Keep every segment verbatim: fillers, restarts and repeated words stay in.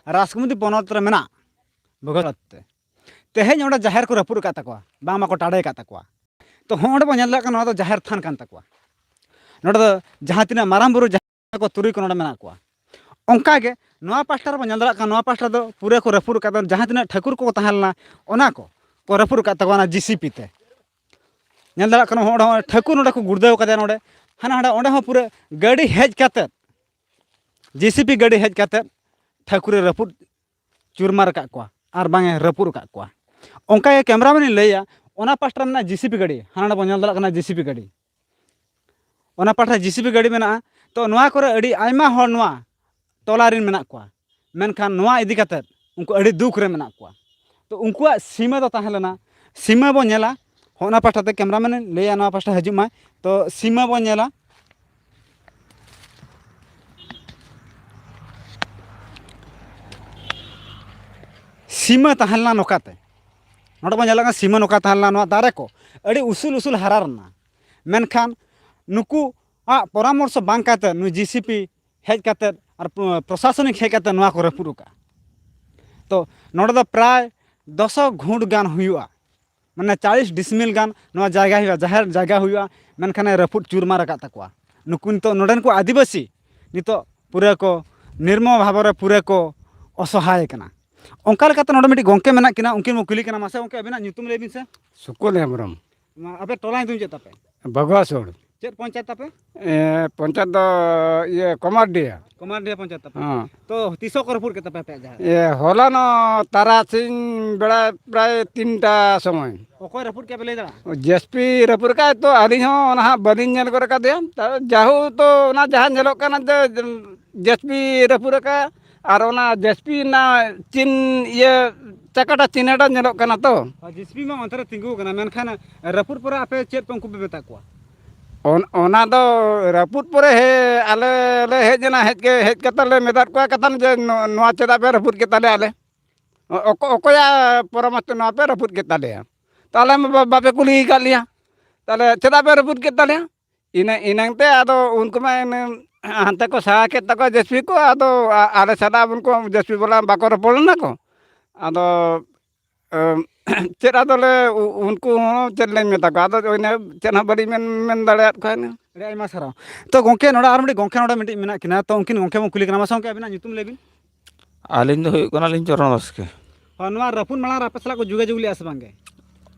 ᱨᱟᱥᱠᱩᱢᱩᱫᱤ ᱯᱚᱱᱚᱛ ᱨᱮ ᱢᱮᱱᱟᱜ ᱵᱷᱚᱜᱚᱛ ᱛᱮ, ᱛᱮᱦᱮᱧ ᱚᱸᱰᱮ ᱡᱟᱦᱮᱨ ᱠᱚ ᱨᱟᱹᱯᱩᱫ ᱟᱠᱟᱫ ᱛᱟᱠᱚᱣᱟ, ᱵᱟᱝᱢᱟ ᱠᱚ ᱴᱟᱰᱮ ᱟᱠᱟᱫ ᱛᱟᱠᱚᱣᱟ᱾ ᱛᱚ ᱦᱚᱸ ᱚᱸᱰᱮ ᱵᱚᱱ ᱧᱮᱞ ᱫᱟᱲᱮᱭᱟᱜ ᱠᱟᱱᱟ, ᱱᱚᱣᱟ ᱫᱚ ᱡᱟᱦᱮᱨ ᱛᱷᱟᱱ ᱠᱟᱱ ᱛᱟᱠᱚᱣᱟ᱾ ᱱᱚᱸᱰᱮ ᱫᱚ ᱡᱟᱦᱟᱸ ᱛᱤᱱᱟᱹᱜ ᱢᱟᱨᱟᱝ ᱵᱩᱨᱩ ᱡᱟᱦᱮᱨ ᱠᱚ ᱛᱩᱨᱩᱭ ᱠᱚ ᱱᱚᱸᱰᱮ ᱢᱮᱱᱟᱜ ᱠᱚᱣᱟ᱾ ᱚᱱᱠᱟ ᱜᱮ ᱱᱚᱣᱟ ᱯᱟᱥᱴᱟ ᱨᱮᱵᱚᱱ ᱧᱮᱞ ᱫᱟᱲᱮᱭᱟᱜ ᱠᱟᱱᱟ, ᱱᱚᱣᱟ ᱯᱟᱥᱴᱟ ᱫᱚ ᱯᱩᱨᱟᱹ ᱠᱚ ᱨᱟᱹᱯᱩᱫ ᱟᱠᱟᱫ ᱛᱟᱵᱚᱱᱟ, ᱡᱟᱦᱟᱸ ᱛᱤᱱᱟᱹᱜ ᱴᱷᱟᱹᱠᱩᱨ ᱠᱚᱠᱚ ᱛᱟᱦᱮᱸ ᱞᱮᱱᱟ ᱚᱱᱟ ᱠᱚ ᱠᱚ ᱨᱟᱹᱯᱩᱫ ᱟᱠᱟᱫ ᱛᱟᱠᱚᱣᱟ ᱚᱱᱟ ᱡᱤ ᱥᱤ ᱯᱤ ᱛᱮ᱾ ᱧᱮᱞ ᱫᱟᱲᱮᱭᱟᱜ ᱠᱟᱱᱟ ᱦᱚᱸ ᱚᱸᱰᱮ ᱦᱚᱸ ᱴᱷᱟᱹᱠᱩᱨ ᱱᱚᱸᱰᱮ ᱠᱚ ᱜᱩᱲᱫᱟᱹᱣ ᱠᱟᱫᱮᱭᱟ, ᱱᱚᱸᱰᱮ ᱦᱟᱱᱟ ᱦᱟᱸᱰᱮ ᱚᱸᱰᱮ ᱦᱚᱸ ᱯᱩᱨᱟᱹ ᱜᱟᱹᱰᱤ ᱦᱮᱡ ᱠᱟᱛᱮᱫ, ᱡᱤ ᱥᱤ ᱯᱤ ᱜᱟᱹᱰᱤ ᱦᱮᱡ ᱠᱟᱛᱮᱫ ᱴᱷᱟᱹᱠᱩᱨᱮ ᱨᱟᱹᱯᱩᱫ ᱪᱩᱨᱢᱟᱨ ᱟᱠᱟᱫ ᱠᱚᱣᱟ ᱟᱨ ᱵᱟᱝ ᱮ ᱨᱟᱹᱯᱩᱫ ᱟᱠᱟᱫ ᱠᱚᱣᱟ᱾ ᱚᱱᱠᱟ ᱜᱮ ᱠᱮᱢᱨᱟᱢᱮᱱ ᱤᱧ ᱞᱟᱹᱭᱟ, ᱚᱱᱟ ᱯᱟᱥᱴᱟ ᱨᱮᱱᱟᱜ ᱡᱤ ᱥᱤ ᱯᱤ ᱜᱟᱹᱰᱤ, ᱦᱟᱱᱟ ᱱᱚᱸᱰᱮ ᱵᱚᱱ ᱧᱮᱞ ᱫᱟᱲᱮᱭᱟᱜ ᱠᱟᱱᱟ ᱡᱤ ᱥᱤ ᱯᱤ ᱜᱟᱹᱰᱤ, ᱚᱱᱟ ᱯᱟᱥᱴᱟ ᱡᱤ ᱥᱤ ᱯᱤ ᱜᱟᱹᱰᱤ ᱢᱮᱱᱟᱜᱼᱟ᱾ ᱛᱚ ᱱᱚᱣᱟ ᱠᱚᱨᱮ ᱟᱹᱰᱤ ᱟᱭᱢᱟ ᱦᱚᱲ ᱱᱚᱣᱟ ᱴᱚᱞᱟ ᱨᱮᱱ ᱢᱮᱱᱟᱜ ᱠᱚᱣᱟ, ᱢᱮᱱᱠᱷᱟᱱ ᱱᱚᱣᱟ ᱤᱫᱤ ᱠᱟᱛᱮᱫ ᱩᱱᱠᱩ ᱟᱹᱰᱤ ᱫᱩᱠ ᱨᱮ ᱢᱮᱱᱟᱜ ᱠᱚᱣᱟ᱾ ᱛᱚ ᱩᱱᱠᱩᱣᱟᱜ ᱥᱤᱢᱟᱹ ᱫᱚ ᱛᱟᱦᱮᱸ ᱞᱮᱱᱟ, ᱥᱤᱢᱟᱹ ᱵᱚᱱ ᱧᱮᱞᱟ, ᱦᱚᱸ ᱚᱱᱟ ᱯᱟᱥᱴᱟ ᱛᱮ ᱠᱮᱢᱨᱟᱢᱮᱱ ᱞᱟᱹᱭᱟ ᱱᱚᱣᱟ ᱯᱟᱥᱴᱟ ᱦᱤᱡᱩᱜ ᱢᱟᱭ᱾ ᱛᱚ ᱥᱤᱢᱟᱹ ᱵᱚᱱ ᱧᱮᱞᱟ, ᱥᱤᱢᱟᱹ ᱛᱟᱦᱮᱸ ᱞᱮᱱᱟ ᱱᱚᱝᱠᱟᱛᱮ, ᱱᱚᱰᱮ ᱵᱚᱱ ᱧᱮᱞᱮᱫ ᱠᱟᱱᱟ ᱥᱤᱢᱟᱹ ᱱᱚᱝᱠᱟ ᱛᱟᱦᱮᱸ ᱞᱮᱱᱟ, ᱱᱚᱣᱟ ᱫᱟᱨᱮ ᱠᱚ ᱟᱹᱰᱤ ᱩᱥᱩᱞ ᱩᱥᱩᱞ ᱦᱟᱨᱟ ᱞᱮᱱᱟ, ᱢᱮᱱᱠᱷᱟᱱ ᱱᱩᱠᱩᱣᱟᱜ ᱯᱚᱨᱟᱢᱚᱨᱥᱚ ᱵᱟᱝ ᱠᱟᱛᱮ ᱱᱩᱭ ᱡᱤ ᱥᱤ ᱯᱤ ᱦᱮᱡ ᱠᱟᱛᱮ ᱟᱨ ᱯᱨᱚ-, ᱯᱨᱚᱥᱟᱥᱚᱱᱤᱠ ᱦᱮᱡ ᱠᱟᱛᱮ ᱱᱚᱣᱟ ᱠᱚ ᱨᱟᱹᱯᱩᱫ ᱟᱠᱟᱫᱼᱟ᱾ ᱛᱚ ᱱᱚᱰᱮ ᱫᱚ ᱯᱨᱟᱭ ᱫᱚᱥᱚ ᱜᱷᱩᱸᱴ ᱜᱟᱱ ᱦᱩᱭᱩᱜᱼᱟ, ᱢᱟᱱᱮ ᱪᱟᱞᱤᱥ ᱰᱤᱥᱢᱤᱞ ᱜᱟᱱ ᱱᱚᱣᱟ ᱡᱟᱭᱜᱟ ᱦᱩᱭᱩᱜᱼᱟ, ᱡᱟᱦᱮᱨ ᱡᱟᱭᱜᱟ ᱦᱩᱭᱩᱜᱼᱟ, ᱢᱮᱱᱠᱷᱟᱱᱮ ᱨᱟᱹᱯᱩᱫ ᱪᱩᱨᱢᱟᱨ ᱟᱠᱟᱫ ᱛᱟᱠᱚᱣᱟ᱾ ᱱᱩᱠᱩ ᱱᱤᱛᱚᱜ ᱱᱚᱰᱮᱱ ᱠᱚ ᱟᱹᱫᱤᱵᱟᱹᱥᱤ ᱱᱤᱛᱚᱜ ᱯᱩᱨᱟᱹ ᱠᱚ ᱱᱤᱨᱢᱚᱢ ᱵᱷᱟᱵᱚ ᱨᱮ ᱯᱩᱨᱟᱹ ᱠᱚ ᱚᱥᱚᱦᱟᱭ ᱠᱟᱱᱟ᱾ ᱚᱱᱠᱟ ᱞᱮᱠᱟᱛᱮ ᱱᱚᱰᱮ ᱢᱤᱫᱴᱤᱡ ᱜᱚᱢᱠᱮ ᱢᱮᱱᱟᱜ ᱠᱤᱱᱟ, ᱩᱱᱠᱤᱱ ᱵᱚᱱ ᱠᱩᱞᱤ ᱠᱤᱱᱟ᱾ ᱢᱟᱥᱮ ᱜᱚᱢᱠᱮ, ᱟᱹᱵᱤᱱᱟᱜ ᱧᱩᱛᱩᱢ ᱞᱟᱹᱭ ᱵᱤᱱ ᱥᱮ᱾ ᱥᱩᱠᱩᱞ ᱦᱮᱢᱵᱨᱚᱢ᱾ ᱢᱟ, ᱟᱯᱮ ᱴᱚᱞᱟ ᱧᱩᱛᱩᱢ ᱪᱮᱫ ᱛᱟᱯᱮ? ᱵᱟᱜᱽᱣᱟᱥᱳᱲ᱾ ᱪᱮᱫ ᱯᱚᱧᱪᱟᱭᱮᱛ ᱛᱟᱯᱮ? ᱮ, ᱯᱚᱧᱪᱟᱭᱮᱛ ᱫᱚ ᱤᱭᱟᱹ ᱠᱚᱢᱟᱨᱰᱤᱦᱟ᱾ ᱠᱚᱢᱟᱨᱰᱤᱦᱟ ᱯᱚᱧᱪᱟᱭᱮᱛ ᱛᱟᱯᱮ? ᱦᱮᱸ᱾ ᱛᱚ ᱛᱤᱥᱚᱜ ᱠᱚ ᱨᱟᱹᱯᱩᱫ ᱠᱮᱫ ᱛᱟᱯᱮᱭᱟ ᱟᱯᱮᱭᱟᱜ ᱡᱟᱦᱮᱨ? ᱮ, ᱦᱚᱞᱟᱱᱚᱜ ᱛᱟᱨᱟᱥᱤᱧ ᱵᱮᱲᱟ ᱯᱨᱟᱭ ᱛᱤᱱᱴᱟ ᱥᱚᱢᱚᱭ᱾ ᱚᱠᱚᱭ ᱨᱟᱹᱯᱩᱫ ᱠᱮᱫ ᱯᱮ ᱞᱟᱹᱭ ᱫᱟᱲᱮᱭᱟᱜᱼᱟ? ᱡᱮ ᱥᱤ ᱯᱤ ᱨᱟᱹᱯᱩᱫ ᱟᱠᱟᱫ ᱛᱚ, ᱟᱹᱞᱤᱧ ᱦᱚᱸ ᱚᱱᱟ ᱦᱟᱸᱜ ᱵᱟᱹᱞᱤᱧ ᱧᱮᱞ ᱜᱚᱫ ᱟᱠᱟᱫᱮᱭᱟ᱾ ᱛᱟ-, ᱡᱟᱦᱳ ᱛᱚ ᱚᱱᱟ ᱡᱟᱦᱟᱸ ᱧᱮᱞᱚᱜ ᱠᱟᱱᱟ ᱡᱮ ᱡᱮ ᱥᱤ ᱯᱤ ᱨᱟᱹᱯᱩᱫ ᱟᱠᱟᱫ, ᱟᱨ ᱚᱱᱟ ᱡᱮ ᱥᱤ ᱯᱤ ᱨᱮᱱᱟᱜ ᱪᱤᱱ ᱤᱭᱟᱹ ᱪᱟᱠᱟᱴᱟ ᱪᱤᱱᱦᱟᱹᱴᱟ ᱧᱮᱞᱚᱜ ᱠᱟᱱᱟ ᱛᱚ᱾ ᱦᱳᱭ, ᱡᱮ ᱥᱤ ᱯᱤ ᱢᱟ ᱚᱱᱛᱮ ᱨᱮ ᱛᱤᱸᱜᱩ ᱟᱠᱟᱱᱟ, ᱢᱮᱱᱠᱷᱟᱱ ᱨᱟᱹᱯᱩᱫ ᱯᱚᱨᱮ ᱟᱯᱮ ᱪᱮᱫ ᱯᱮ ᱩᱱᱠᱩ ᱯᱮ ᱢᱮᱛᱟ ᱠᱚᱣᱟ? ᱚᱱ-, ᱚᱱᱟ ᱫᱚ ᱨᱟᱹᱯᱩᱫ ᱯᱚᱨᱮ ᱦᱮ-, ᱟᱞᱮ ᱞᱮ ᱦᱮᱡ ᱮᱱᱟ, ᱦᱮᱡ ᱠᱮ-, ᱦᱮᱡ ᱠᱟᱛᱮ ᱞᱮ ᱢᱮᱛᱟᱫ ᱠᱚᱣᱟ ᱠᱟᱛᱷᱟ ᱡᱮ ᱱᱚ-, ᱱᱚᱣᱟ ᱪᱮᱫᱟᱜ ᱯᱮ ᱨᱟᱹᱯᱩᱫ ᱠᱮᱫ ᱛᱟᱞᱮᱭᱟ ᱟᱞᱮ? ᱚ-, ᱚᱠᱚ-, ᱚᱠᱚᱭᱟᱜ ᱯᱚᱨᱟᱢᱚᱨᱥᱚ ᱛᱮ ᱱᱚᱣᱟ ᱯᱮ ᱨᱟᱹᱯᱩᱫ ᱠᱮᱫ ᱛᱟᱞᱮᱭᱟ? ᱛᱟᱦᱚᱞᱮ ᱢᱟ ᱵᱟ-, ᱵᱟᱯᱮ ᱠᱩᱞᱤ ᱟᱠᱟᱫ ᱞᱮᱭᱟ, ᱛᱟᱦᱚᱞᱮ ᱪᱮᱫᱟᱜ ᱯᱮ ᱨᱟᱹᱯᱩᱫ ᱠᱮᱫ ᱛᱟᱞᱮᱭᱟ? ᱤᱱᱟᱹ ᱤᱱᱟᱹᱝ ᱛᱮ ᱟᱫᱚ ᱩᱱᱠᱩ ᱢᱟ ᱤᱱᱟᱹ ᱦᱟᱱᱛᱮ ᱠᱚ ᱥᱟᱦᱟ ᱠᱮᱫ ᱛᱟᱠᱚᱣᱟ ᱡᱮᱥᱯᱤ ᱠᱚ, ᱟᱫᱚ ᱟ- ᱟᱞᱮ ᱥᱟᱫᱟ ᱩᱱᱠᱩ ᱡᱮᱥᱯᱤ ᱵᱟᱞᱟ ᱵᱟᱠᱚ ᱨᱚᱯᱚᱲ ᱞᱮᱱᱟ ᱠᱚ᱾ ᱟᱫᱚ ᱮᱢ, ᱪᱮᱫ ᱟᱫᱚ ᱞᱮ ᱩ- ᱩᱱᱠᱩ ᱦᱚᱸ ᱪᱮᱫ ᱞᱮ ᱢᱮᱛᱟ ᱠᱚᱣᱟ, ᱟᱫᱚ ᱤᱱᱟᱹ ᱪᱮᱫ ᱦᱚᱸ ᱵᱟᱹᱞᱤᱧ ᱢᱮᱱ ᱢᱮᱱ ᱫᱟᱲᱮᱭᱟᱫ ᱠᱚᱣᱟ ᱤᱱᱟᱹ᱾ ᱟᱹᱰᱤ ᱟᱭᱢᱟ ᱥᱟᱨᱦᱟᱣ᱾ ᱛᱚ ᱜᱚᱢᱠᱮ, ᱱᱚᱰᱮ ᱟᱨ ᱢᱤᱫᱴᱤᱡ ᱜᱚᱢᱠᱮ ᱱᱚᱰᱮ ᱢᱤᱫᱴᱤᱡ ᱢᱮᱱᱟᱜ ᱠᱤᱱᱟ, ᱛᱚ ᱩᱱᱠᱤᱱ ᱜᱚᱢᱠᱮ ᱵᱚᱱ ᱠᱩᱞᱤ ᱠᱤᱱᱟ᱾ ᱢᱟᱥᱮ ᱜᱚᱢᱠᱮ, ᱟᱹᱵᱤᱱᱟᱜ ᱧᱩᱛᱩᱢ ᱞᱟᱹᱭ ᱵᱤᱱ᱾ ᱟᱹᱞᱤᱧ ᱫᱚ ᱦᱩᱭᱩᱜ ᱠᱟᱱᱟᱞᱤᱧ ᱪᱚᱨᱚᱱ ᱵᱟᱥᱠᱮ᱾ ᱦᱳᱭ, ᱱᱚᱣᱟ ᱨᱟᱹᱯᱩᱫ ᱢᱟᱲᱟᱝ ᱨᱮ ᱟᱯᱮ ᱥᱟᱞᱟᱜ ᱠᱚ ᱡᱳᱜᱟᱡᱳᱜᱽ ᱞᱮᱜᱼᱟ ᱥᱮ ᱵᱟᱝ ᱜᱮ?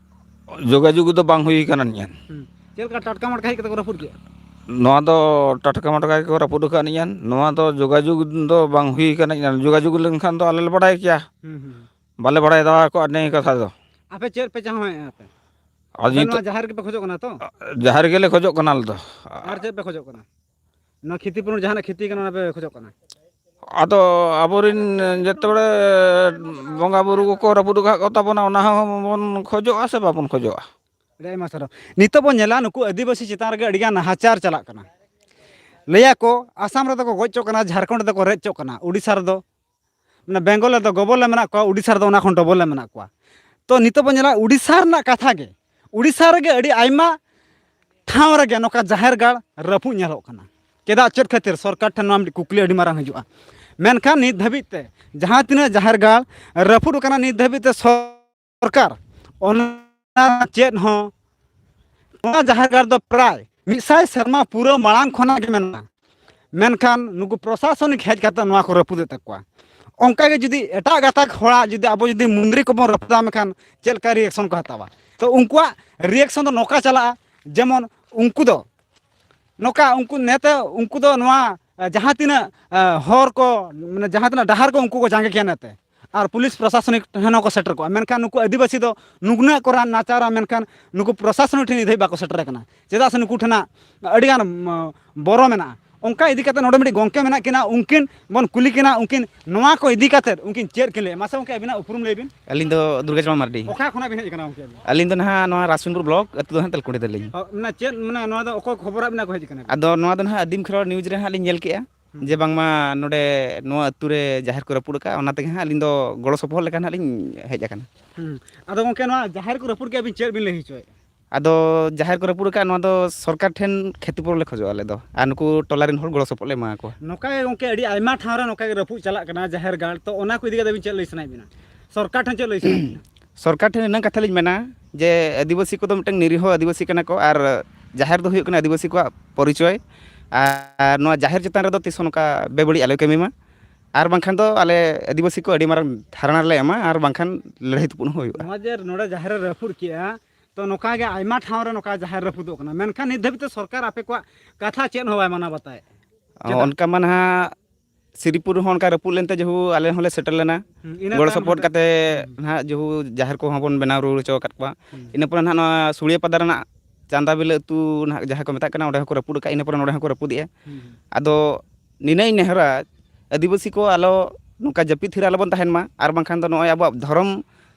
ᱡᱳᱜᱟᱡᱳᱜᱽ ᱫᱚ ᱵᱟᱝ ᱦᱩᱭ ᱠᱟᱱᱟ ᱧᱮᱞ᱾ ᱦᱩᱸ᱾ ᱪᱮᱫ ᱞᱮᱠᱟ ᱴᱟᱴᱠᱟ ᱢᱟᱴᱠᱟ ᱦᱮᱡ ᱠᱟᱛᱮ ᱠᱚ ᱨᱟᱹᱯᱩᱫ ᱠᱮᱜᱼᱟ? ᱱᱚᱣᱟ ᱫᱚ ᱴᱟᱴᱠᱟ ᱢᱟᱴᱠᱟ ᱜᱮᱠᱚ ᱨᱟᱹᱯᱩᱫ ᱟᱠᱟᱫ ᱞᱤᱧᱟ᱾ ᱱᱚᱣᱟ ᱫᱚ ᱡᱳᱜᱟᱡᱳᱜᱽ ᱫᱚ ᱵᱟᱝ ᱦᱩᱭ ᱠᱟᱱᱟ᱾ ᱡᱳᱜᱟᱡᱳᱜᱽ ᱞᱮᱱᱠᱷᱟᱱ ᱫᱚ ᱟᱞᱮ ᱞᱮ ᱵᱟᱲᱟᱭ ᱠᱮᱭᱟ᱾ ᱦᱩᱸ, ᱦᱩᱸ᱾ ᱵᱟᱞᱮ ᱵᱟᱲᱟᱭ ᱫᱟᱲᱮ ᱠᱚᱜᱼᱟ ᱱᱤᱭᱟᱹ ᱠᱟᱛᱷᱟ ᱫᱚ᱾ ᱟᱯᱮ ᱪᱮᱫ ᱯᱮ ᱪᱟᱦᱟᱣᱮᱫᱼᱟ ᱟᱯᱮ? ᱟᱫᱚ ᱟᱯᱮ ᱱᱤᱛᱚᱜ ᱱᱚᱣᱟ ᱡᱟᱦᱮᱨ ᱜᱮᱯᱮ ᱠᱷᱚᱡᱚᱜ ᱠᱟᱱᱟ ᱛᱚ? ᱡᱟᱦᱮᱨ ᱜᱮᱞᱮ ᱠᱷᱚᱡᱚᱜ ᱠᱟᱱᱟ ᱟᱞᱮ ᱫᱚ᱾ ᱟᱨ ᱪᱮᱫ ᱯᱮ ᱠᱷᱚᱡᱚᱜ ᱠᱟᱱᱟ? ᱱᱚᱣᱟ ᱠᱷᱮᱛᱤ ᱯᱩᱨᱚᱱ ᱡᱟᱦᱟᱱᱟᱜ ᱠᱷᱮᱛᱤ ᱠᱟᱱᱟ, ᱚᱱᱟ ᱯᱮ ᱠᱷᱚᱡᱚᱜ ᱠᱟᱱᱟ? ᱟᱫᱚ ᱟᱵᱚᱨᱮᱱ ᱡᱮᱛᱮ ᱦᱚᱲ ᱵᱚᱸᱜᱟ ᱵᱩᱨᱩ ᱠᱚᱠᱚ ᱨᱟᱹᱯᱩᱫ ᱟᱠᱟᱫ ᱠᱚ ᱛᱟᱵᱚᱱᱟ, ᱚᱱᱟ ᱦᱚᱸ ᱵᱚᱱ ᱠᱷᱚᱡᱚᱜᱼᱟ ᱥᱮ ᱵᱟᱵᱚᱱ ᱠᱷᱚᱡᱚᱜᱼᱟ? ᱟᱹᱰᱤ ᱟᱭᱢᱟ ᱥᱟᱨᱦᱟᱣ᱾ ᱱᱤᱛᱚᱜ ᱵᱚᱱ ᱧᱮᱞᱟ, ᱱᱩᱠᱩ ᱟᱹᱫᱤᱵᱟᱹᱥᱤ ᱪᱮᱛᱟᱱ ᱨᱮᱜᱮ ᱟᱹᱰᱤᱜᱟᱱ ᱱᱟᱦᱟᱪᱟᱨ ᱪᱟᱞᱟᱜ ᱠᱟᱱᱟ᱾ ᱞᱟᱹᱭᱟ ᱠᱚ, ᱟᱥᱟᱢ ᱨᱮᱫᱚ ᱠᱚ ᱜᱚᱡ ᱦᱚᱪᱚᱜ ᱠᱟᱱᱟ, ᱡᱷᱟᱲᱠᱷᱚᱸᱰ ᱨᱮᱫᱚ ᱠᱚ ᱨᱮᱡ ᱦᱚᱪᱚᱜ ᱠᱟᱱᱟ, ᱳᱰᱤᱥᱟ ᱨᱮᱫᱚ, ᱢᱟᱱᱮ, ᱵᱮᱝᱜᱚᱞ ᱨᱮᱫᱚ ᱜᱚᱵᱚᱞ ᱨᱮ ᱢᱮᱱᱟᱜ ᱠᱚᱣᱟ, ᱳᱰᱤᱥᱟ ᱨᱮᱫᱚ ᱚᱱᱟ ᱠᱷᱚᱱ ᱰᱚᱵᱚᱞ ᱨᱮ ᱢᱮᱱᱟᱜ ᱠᱚᱣᱟ᱾ ᱛᱚ, ᱱᱤᱛᱚᱜ ᱵᱚᱱ ᱧᱮᱞᱟ, ᱳᱰᱤᱥᱟ ᱨᱮᱱᱟᱜ ᱠᱟᱛᱷᱟ ᱜᱮ, ᱳᱰᱤᱥᱟ ᱨᱮᱜᱮ ᱟᱹᱰᱤ ᱟᱭᱢᱟ ᱴᱷᱟᱶ ᱨᱮᱜᱮ ᱱᱚᱝᱠᱟ ᱡᱟᱦᱮᱨ ᱜᱟᱲ ᱨᱟᱹᱯᱩᱫ ᱧᱮᱞᱚᱜ ᱠᱟᱱᱟ᱾ ᱪᱮᱫᱟᱜ, ᱪᱮᱫ ᱠᱷᱟᱹᱛᱤᱨ? ᱥᱚᱨᱠᱟᱨ ᱴᱷᱮᱱ ᱱᱚᱣᱟ ᱢᱤᱫᱴᱤᱡ ᱠᱩᱠᱞᱤ ᱟᱹᱰᱤ ᱢᱟᱨᱟᱝ ᱦᱤᱡᱩᱜᱼᱟ᱾ ᱢᱮᱱᱠᱷᱟᱱ ᱱᱤᱛ ᱫᱷᱟᱹᱵᱤᱡ ᱛᱮ ᱡᱟᱦᱟᱸ ᱛᱤᱱᱟᱹᱜ ᱡᱟᱦᱮᱨ ᱜᱟᱲ ᱨᱟᱹᱯᱩᱫ ᱟᱠᱟᱱᱟ, ᱱᱤᱛ ᱫᱷᱟᱹᱵᱤᱡ ᱛᱮ ᱥᱚᱨᱠᱟᱨ ᱚᱱᱟ ᱪᱮᱫ ᱦᱚᱸ, ᱱᱚᱣᱟ ᱡᱟᱦᱮᱨ ᱜᱟᱲ ᱫᱚ ᱯᱨᱟᱭ ᱢᱤᱫ ᱥᱟᱭ ᱥᱮᱨᱢᱟ ᱯᱩᱨᱟᱹ ᱢᱟᱲᱟᱝ ᱠᱷᱚᱱᱟᱜ ᱜᱮ ᱢᱮᱱᱟᱜᱼᱟ᱾ ᱢᱮᱱᱠᱷᱟᱱ ᱱᱩᱠᱩ ᱯᱨᱚᱥᱟᱥᱚᱱᱤᱠ ᱦᱮᱡ ᱠᱟᱛᱮ ᱱᱚᱣᱟ ᱠᱚ ᱨᱟᱹᱯᱩᱫᱮᱫ ᱛᱟᱠᱚᱣᱟ᱾ ᱚᱱᱠᱟ ᱜᱮ ᱡᱩᱫᱤ ᱮᱴᱟᱜ ᱜᱟᱛᱟᱠ ᱦᱚᱲᱟᱜ ᱡᱩᱫᱤ ᱟᱵᱚ ᱡᱩᱫᱤ ᱢᱚᱱᱫᱤᱨ ᱠᱚᱵᱚᱱ ᱨᱟᱹᱯᱩᱫᱟ, ᱢᱮᱱᱠᱷᱟᱱ ᱪᱮᱫ ᱞᱮᱠᱟ ᱨᱤᱭᱮᱠᱥᱚᱱ ᱠᱚ ᱦᱟᱛᱟᱣᱟ? ᱛᱚ, ᱩᱱᱠᱩᱣᱟᱜ ᱨᱤᱭᱮᱠᱥᱚᱱ ᱫᱚ ᱱᱚᱝᱠᱟ ᱪᱟᱞᱟᱜᱼᱟ, ᱡᱮᱢᱚᱱ ᱩᱱᱠᱩ ᱫᱚ ᱱᱚᱝᱠᱟ, ᱩᱱᱠᱩ ᱱᱮᱛᱮ, ᱩᱱᱠᱩ ᱫᱚ ᱱᱚᱣᱟ, ᱮ, ᱡᱟᱦᱟᱸ ᱛᱤᱱᱟᱹᱜ, ᱮ, ᱦᱚᱨ ᱠᱚ, ᱢᱟᱱᱮ, ᱡᱟᱦᱟᱸ ᱛᱤᱱᱟᱹᱜ ᱰᱟᱦᱟᱨ ᱠᱚ, ᱩᱱᱠᱩ ᱠᱚ ᱡᱟᱸᱜᱮ ᱠᱮᱭᱟ ᱱᱮᱛᱮ, ᱟᱨ ᱯᱩᱞᱤᱥ ᱯᱨᱚᱥᱟᱥᱚᱱᱤᱠ ᱴᱷᱮᱱ ᱦᱚᱸᱠᱚ ᱥᱮᱴᱮᱨ ᱠᱚᱜᱼᱟ᱾ ᱢᱮᱱᱠᱷᱟᱱ ᱱᱩᱠᱩ ᱟᱹᱫᱤᱵᱟᱹᱥᱤ ᱫᱚ ᱱᱩᱜᱽᱱᱟᱹᱜ ᱠᱚ ᱨᱟᱱ ᱱᱟᱪᱟᱨᱟ, ᱢᱮᱱᱠᱷᱟᱱ ᱱᱩᱠᱩ ᱯᱨᱚᱥᱟᱥᱚᱱᱤᱠ ᱴᱷᱮᱱ ᱱᱤᱛ ᱫᱷᱟᱹᱵᱤᱡ ᱵᱟᱠᱚ ᱥᱮᱴᱮᱨ ᱟᱠᱟᱱᱟ᱾ ᱪᱮᱫᱟᱜ ᱥᱮ ᱱᱩᱠᱩ ᱴᱷᱮᱱᱟᱜ ᱟᱹᱰᱤᱜᱟᱱ, ᱩᱢ, ᱵᱚᱨᱚ ᱢᱮᱱᱟᱜᱼᱟ᱾ ᱚᱱᱠᱟ ᱤᱫᱤ ᱠᱟᱛᱮ ᱱᱚᱰᱮ ᱢᱤᱫᱴᱤᱡ ᱜᱚᱢᱠᱮ ᱢᱮᱱᱟᱜ ᱠᱤᱱᱟ, ᱩᱱᱠᱤᱱ ᱵᱚᱱ ᱠᱩᱞᱤ ᱠᱤᱱᱟ, ᱩᱱᱠᱤᱱ ᱱᱚᱣᱟ ᱠᱚ ᱤᱫᱤ ᱠᱟᱛᱮ ᱩᱱᱠᱤᱱ ᱪᱮᱫ ᱠᱤᱱ ᱞᱟᱹᱭᱟ᱾ ᱢᱟᱥᱮ ᱜᱚᱢᱠᱮ, ᱟᱹᱵᱤᱱᱟᱜ ᱩᱯᱨᱩᱢ ᱞᱟᱹᱭ ᱵᱤᱱ᱾ ᱟᱹᱞᱤᱧ ᱫᱚ ᱫᱩᱨᱜᱟᱪᱚᱨᱚᱬ ᱢᱟᱨᱰᱤ᱾ ᱚᱠᱟ ᱠᱷᱚᱱᱟᱜ ᱵᱤᱱ ᱦᱮᱡ ᱟᱠᱟᱱᱟ ᱜᱚᱢᱠᱮ? ᱟᱹᱞᱤᱧ ᱫᱚ ᱱᱟᱦᱟᱜ ᱱᱚᱣᱟ ᱨᱟᱥᱩᱱᱯᱩᱨ ᱵᱞᱚᱠ, ᱟᱹᱛᱩ ᱫᱚ ᱱᱟᱦᱟᱜ ᱛᱮᱞᱠᱩᱸᱰᱤ ᱛᱟᱹᱞᱤᱧ᱾ ᱚ, ᱢᱟᱱᱮ ᱪᱮᱫ, ᱢᱟᱱᱮ ᱱᱚᱣᱟ ᱫᱚ ᱚᱠᱚᱭ ᱠᱷᱚᱵᱚᱨᱟᱜ ᱵᱤᱱᱟ ᱠᱚ ᱦᱮᱡ ᱟᱠᱟᱱᱟ? ᱟᱫᱚ ᱱᱚᱣᱟ ᱫᱚ ᱱᱟᱦᱟᱜ ᱟᱹᱫᱤᱢ ᱠᱷᱮᱨᱣᱟᱲ ᱱᱤᱭᱩᱡᱽ ᱨᱮ ᱦᱟᱸᱜ ᱞᱤᱧ ᱧᱮᱞ ᱠᱮᱜᱼᱟ, ᱦᱩᱸ᱾ ᱡᱮ ᱵᱟᱝᱢᱟ ᱱᱚᱰᱮ ᱱᱚᱣᱟ ᱟᱹᱛᱩ ᱨᱮ ᱡᱟᱦᱮᱨ ᱠᱚ ᱨᱟᱹᱯᱩᱫ ᱟᱠᱟᱫᱼᱟ, ᱚᱱᱟ ᱛᱮᱜᱮ ᱦᱟᱸᱜ ᱟᱹᱞᱤᱧ ᱫᱚ ᱜᱚᱲᱚ ᱥᱚᱯᱚᱦᱚᱫ ᱞᱮᱠᱟ ᱦᱟᱸᱜ ᱞᱤᱧ ᱦᱮᱡ ᱟᱠᱟᱱᱟ᱾ ᱦᱩᱸ᱾ ᱟᱫᱚ ᱜᱚᱢᱠᱮ, ᱱᱚᱣᱟ ᱡᱟᱦᱮᱨ ᱠᱚ ᱨᱟᱹᱯᱩᱫ ᱠᱮᱫᱼᱟ, ᱟᱹᱵᱤᱱ ᱪᱮᱫ ᱵᱤᱱ ᱞᱟᱹᱭ ᱦᱚᱪᱚᱭᱮᱫᱼᱟ? ᱟᱫᱚ ᱡᱟᱦᱮᱨ ᱠᱚ ᱨᱟᱹᱯᱩᱫ ᱟᱠᱟᱫ, ᱱᱚᱣᱟ ᱫᱚ ᱥᱚᱨᱠᱟᱨ ᱴᱷᱮᱱ ᱠᱷᱮᱛᱤᱯᱩᱨᱚᱱ ᱞᱮ ᱠᱷᱚᱡᱚᱜᱼᱟ ᱟᱞᱮ ᱫᱚ, ᱟᱨ ᱱᱩᱠᱩ ᱴᱚᱞᱟ ᱨᱮᱱ ᱦᱚᱲ ᱜᱚᱲᱚ ᱥᱚᱯᱚᱦᱚᱫ ᱞᱮ ᱮᱢᱟ ᱠᱚᱣᱟ᱾ ᱱᱚᱝᱠᱟ ᱜᱮ ᱜᱚᱢᱠᱮ, ᱟᱹᱰᱤ ᱟᱭᱢᱟ ᱴᱷᱟᱶ ᱨᱮ ᱱᱚᱝᱠᱟ ᱜᱮ ᱨᱟᱹᱯᱩᱫ ᱪᱟᱞᱟᱜ ᱠᱟᱱᱟ ᱡᱟᱦᱮᱨ ᱜᱟᱲ, ᱛᱚ ᱚᱱᱟ ᱠᱚ ᱤᱫᱤ ᱠᱟᱛᱮ ᱟᱹᱵᱤᱱ ᱪᱮᱫ ᱞᱟᱹᱭ ᱥᱟᱱᱟᱭᱮᱫ ᱵᱤᱱᱟ? ᱥᱚᱨᱠᱟᱨ ᱴᱷᱮᱱ ᱪᱮᱫ ᱞᱟᱹᱭ ᱥᱟᱱᱟᱭᱮᱫ ᱵᱤᱱᱟ? ᱥᱚᱨᱠᱟᱨ ᱴᱷᱮᱱ ᱤᱱᱟᱹ ᱠᱟᱛᱷᱟ ᱞᱤᱧ ᱢᱮᱱᱟ ᱡᱮ ᱟᱹᱫᱤᱵᱟᱹᱥᱤ ᱠᱚᱫᱚ ᱢᱤᱫᱴᱟᱝ ᱱᱤᱨᱤᱦᱚ ᱟᱹᱫᱤᱵᱟᱹᱥᱤ ᱠᱟᱱᱟ ᱠᱚ, ᱟᱨ ᱡᱟᱦᱮᱨ ᱫᱚ ᱦᱩᱭᱩᱜ ᱠᱟᱱᱟ ᱟᱹᱫᱤᱵᱟᱹᱥᱤ ᱠᱚᱣᱟᱜ ᱯᱚᱨᱤᱪᱚᱭ, ᱟᱨ ᱱᱚᱣᱟ ᱡᱟᱦᱮᱨ ᱪᱮᱛᱟᱱ ᱨᱮᱫᱚ ᱛᱤᱥ ᱦᱚᱸ ᱱᱚᱝᱠᱟ ᱵᱮᱵᱟᱹᱲᱤᱡ ᱟᱞᱚᱭ ᱠᱟᱹᱢᱤ ᱢᱟ, ᱟᱨ ᱵᱟᱝᱠᱷᱟᱱ ᱫᱚ ᱟᱞᱮ ᱟᱹᱫᱤᱵᱟᱹᱥᱤ ᱠᱚ ᱟᱹᱰᱤ ᱢᱟᱨᱟᱝ ᱫᱷᱟᱨᱱᱟ ᱨᱮᱞᱮ ᱮᱢᱟ, ᱟᱨ ᱵᱟᱝᱠᱷᱟᱱ ᱞᱟᱹᱲᱦᱟᱹᱭ ᱛᱩᱯᱩᱫ ᱦᱚᱸ ᱦᱩᱭᱩᱜᱼᱟ᱾ ᱱᱚᱣᱟ ᱡᱮ ᱱᱚᱰᱮ ᱡᱟᱦᱮᱨ ᱮ ᱨᱟᱹᱯᱩᱫ ᱠᱮᱜᱼᱟ, ᱛᱚ ᱱᱚᱝᱠᱟ ᱜᱮ ᱟᱭᱢᱟ ᱴᱷᱟᱶ ᱨᱮ ᱱᱚᱝᱠᱟ ᱡᱟᱦᱮᱨ ᱨᱟᱹᱯᱩᱫᱚᱜ ᱠᱟᱱᱟ, ᱢᱮᱱᱠᱷᱟᱱ ᱱᱤᱛ ᱫᱷᱟᱹᱵᱤᱡ ᱛᱮ ᱥᱚᱨᱠᱟᱨ ᱟᱯᱮ ᱠᱚᱣᱟᱜ ᱠᱟᱛᱷᱟ ᱪᱮᱫ ᱦᱚᱸ ᱵᱟᱭ ᱢᱟᱱᱟᱣ ᱵᱟᱛᱟᱣᱮᱫ᱾ ᱪᱮᱫᱟᱜ? ᱚᱱᱠᱟ ᱢᱟ ᱱᱟᱦᱟᱜ ᱥᱤᱨᱤᱯᱩᱨ ᱨᱮᱦᱚᱸ ᱚᱱᱠᱟ ᱨᱟᱹᱯᱩᱫ ᱞᱮᱱᱛᱮ ᱡᱮᱦᱩ ᱟᱞᱮ ᱦᱚᱸᱞᱮ ᱥᱮᱴᱮᱨ ᱞᱮᱱᱟ, ᱦᱩᱸ, ᱤᱱᱟᱹ ᱜᱚᱲᱚ ᱛᱟᱭᱚᱢ ᱥᱚᱯᱚᱦᱚᱫ ᱱᱚᱰᱮ ᱠᱟᱛᱮ ᱦᱩᱸ᱾ ᱱᱟᱦᱟᱜ ᱡᱮᱦᱩ ᱡᱟᱦᱮᱨ ᱠᱚᱦᱚᱸ ᱵᱚᱱ ᱵᱮᱱᱟᱣ ᱨᱩᱣᱟᱹᱲ ᱦᱚᱪᱚ ᱟᱠᱟᱫ ᱠᱚᱣᱟ᱾ ᱦᱩᱸ᱾ ᱤᱱᱟᱹ ᱯᱚᱨᱮ ᱱᱟᱦᱟᱜ ᱱᱚᱣᱟ ᱥᱩᱲᱤᱭᱟᱹ ᱯᱟᱫᱟ ᱨᱮᱱᱟᱜ ᱪᱟᱸᱫᱟ ᱵᱤᱞᱟᱹ ᱟᱹᱛᱩ ᱱᱟᱦᱟᱜ ᱡᱟᱦᱟᱸ ᱠᱚ ᱢᱮᱛᱟᱜ ᱠᱟᱱᱟ, ᱚᱸᱰᱮ ᱦᱚᱸᱠᱚ ᱨᱟᱹᱯᱩᱫ ᱟᱠᱟᱫ, ᱤᱱᱟᱹ ᱯᱚᱨᱮ ᱱᱚᱰᱮ ᱦᱚᱸᱠᱚ ᱨᱟᱹᱯᱩᱫ ᱮᱜᱼᱟ᱾ ᱦᱩᱸ᱾ ᱟᱫᱚ ᱱᱤᱱᱟᱹᱧ ᱱᱮᱦᱚᱨᱟ, ᱟᱹᱫᱤᱵᱟᱹᱥᱤ ᱠᱚ ᱟᱞᱚ ᱱᱚᱝᱠᱟ ᱡᱟᱹᱯᱤᱫ ᱛᱷᱤᱨ ᱟᱞᱚ ᱵᱚᱱ ᱛᱟᱦᱮᱱ ᱢᱟ, ᱟᱨ ᱵᱟᱝᱠᱷᱟᱱ ᱫᱚ ᱱᱚᱜᱼᱚᱭ ᱟᱵᱚᱣᱟᱜ ᱫᱷᱚᱨᱚᱢ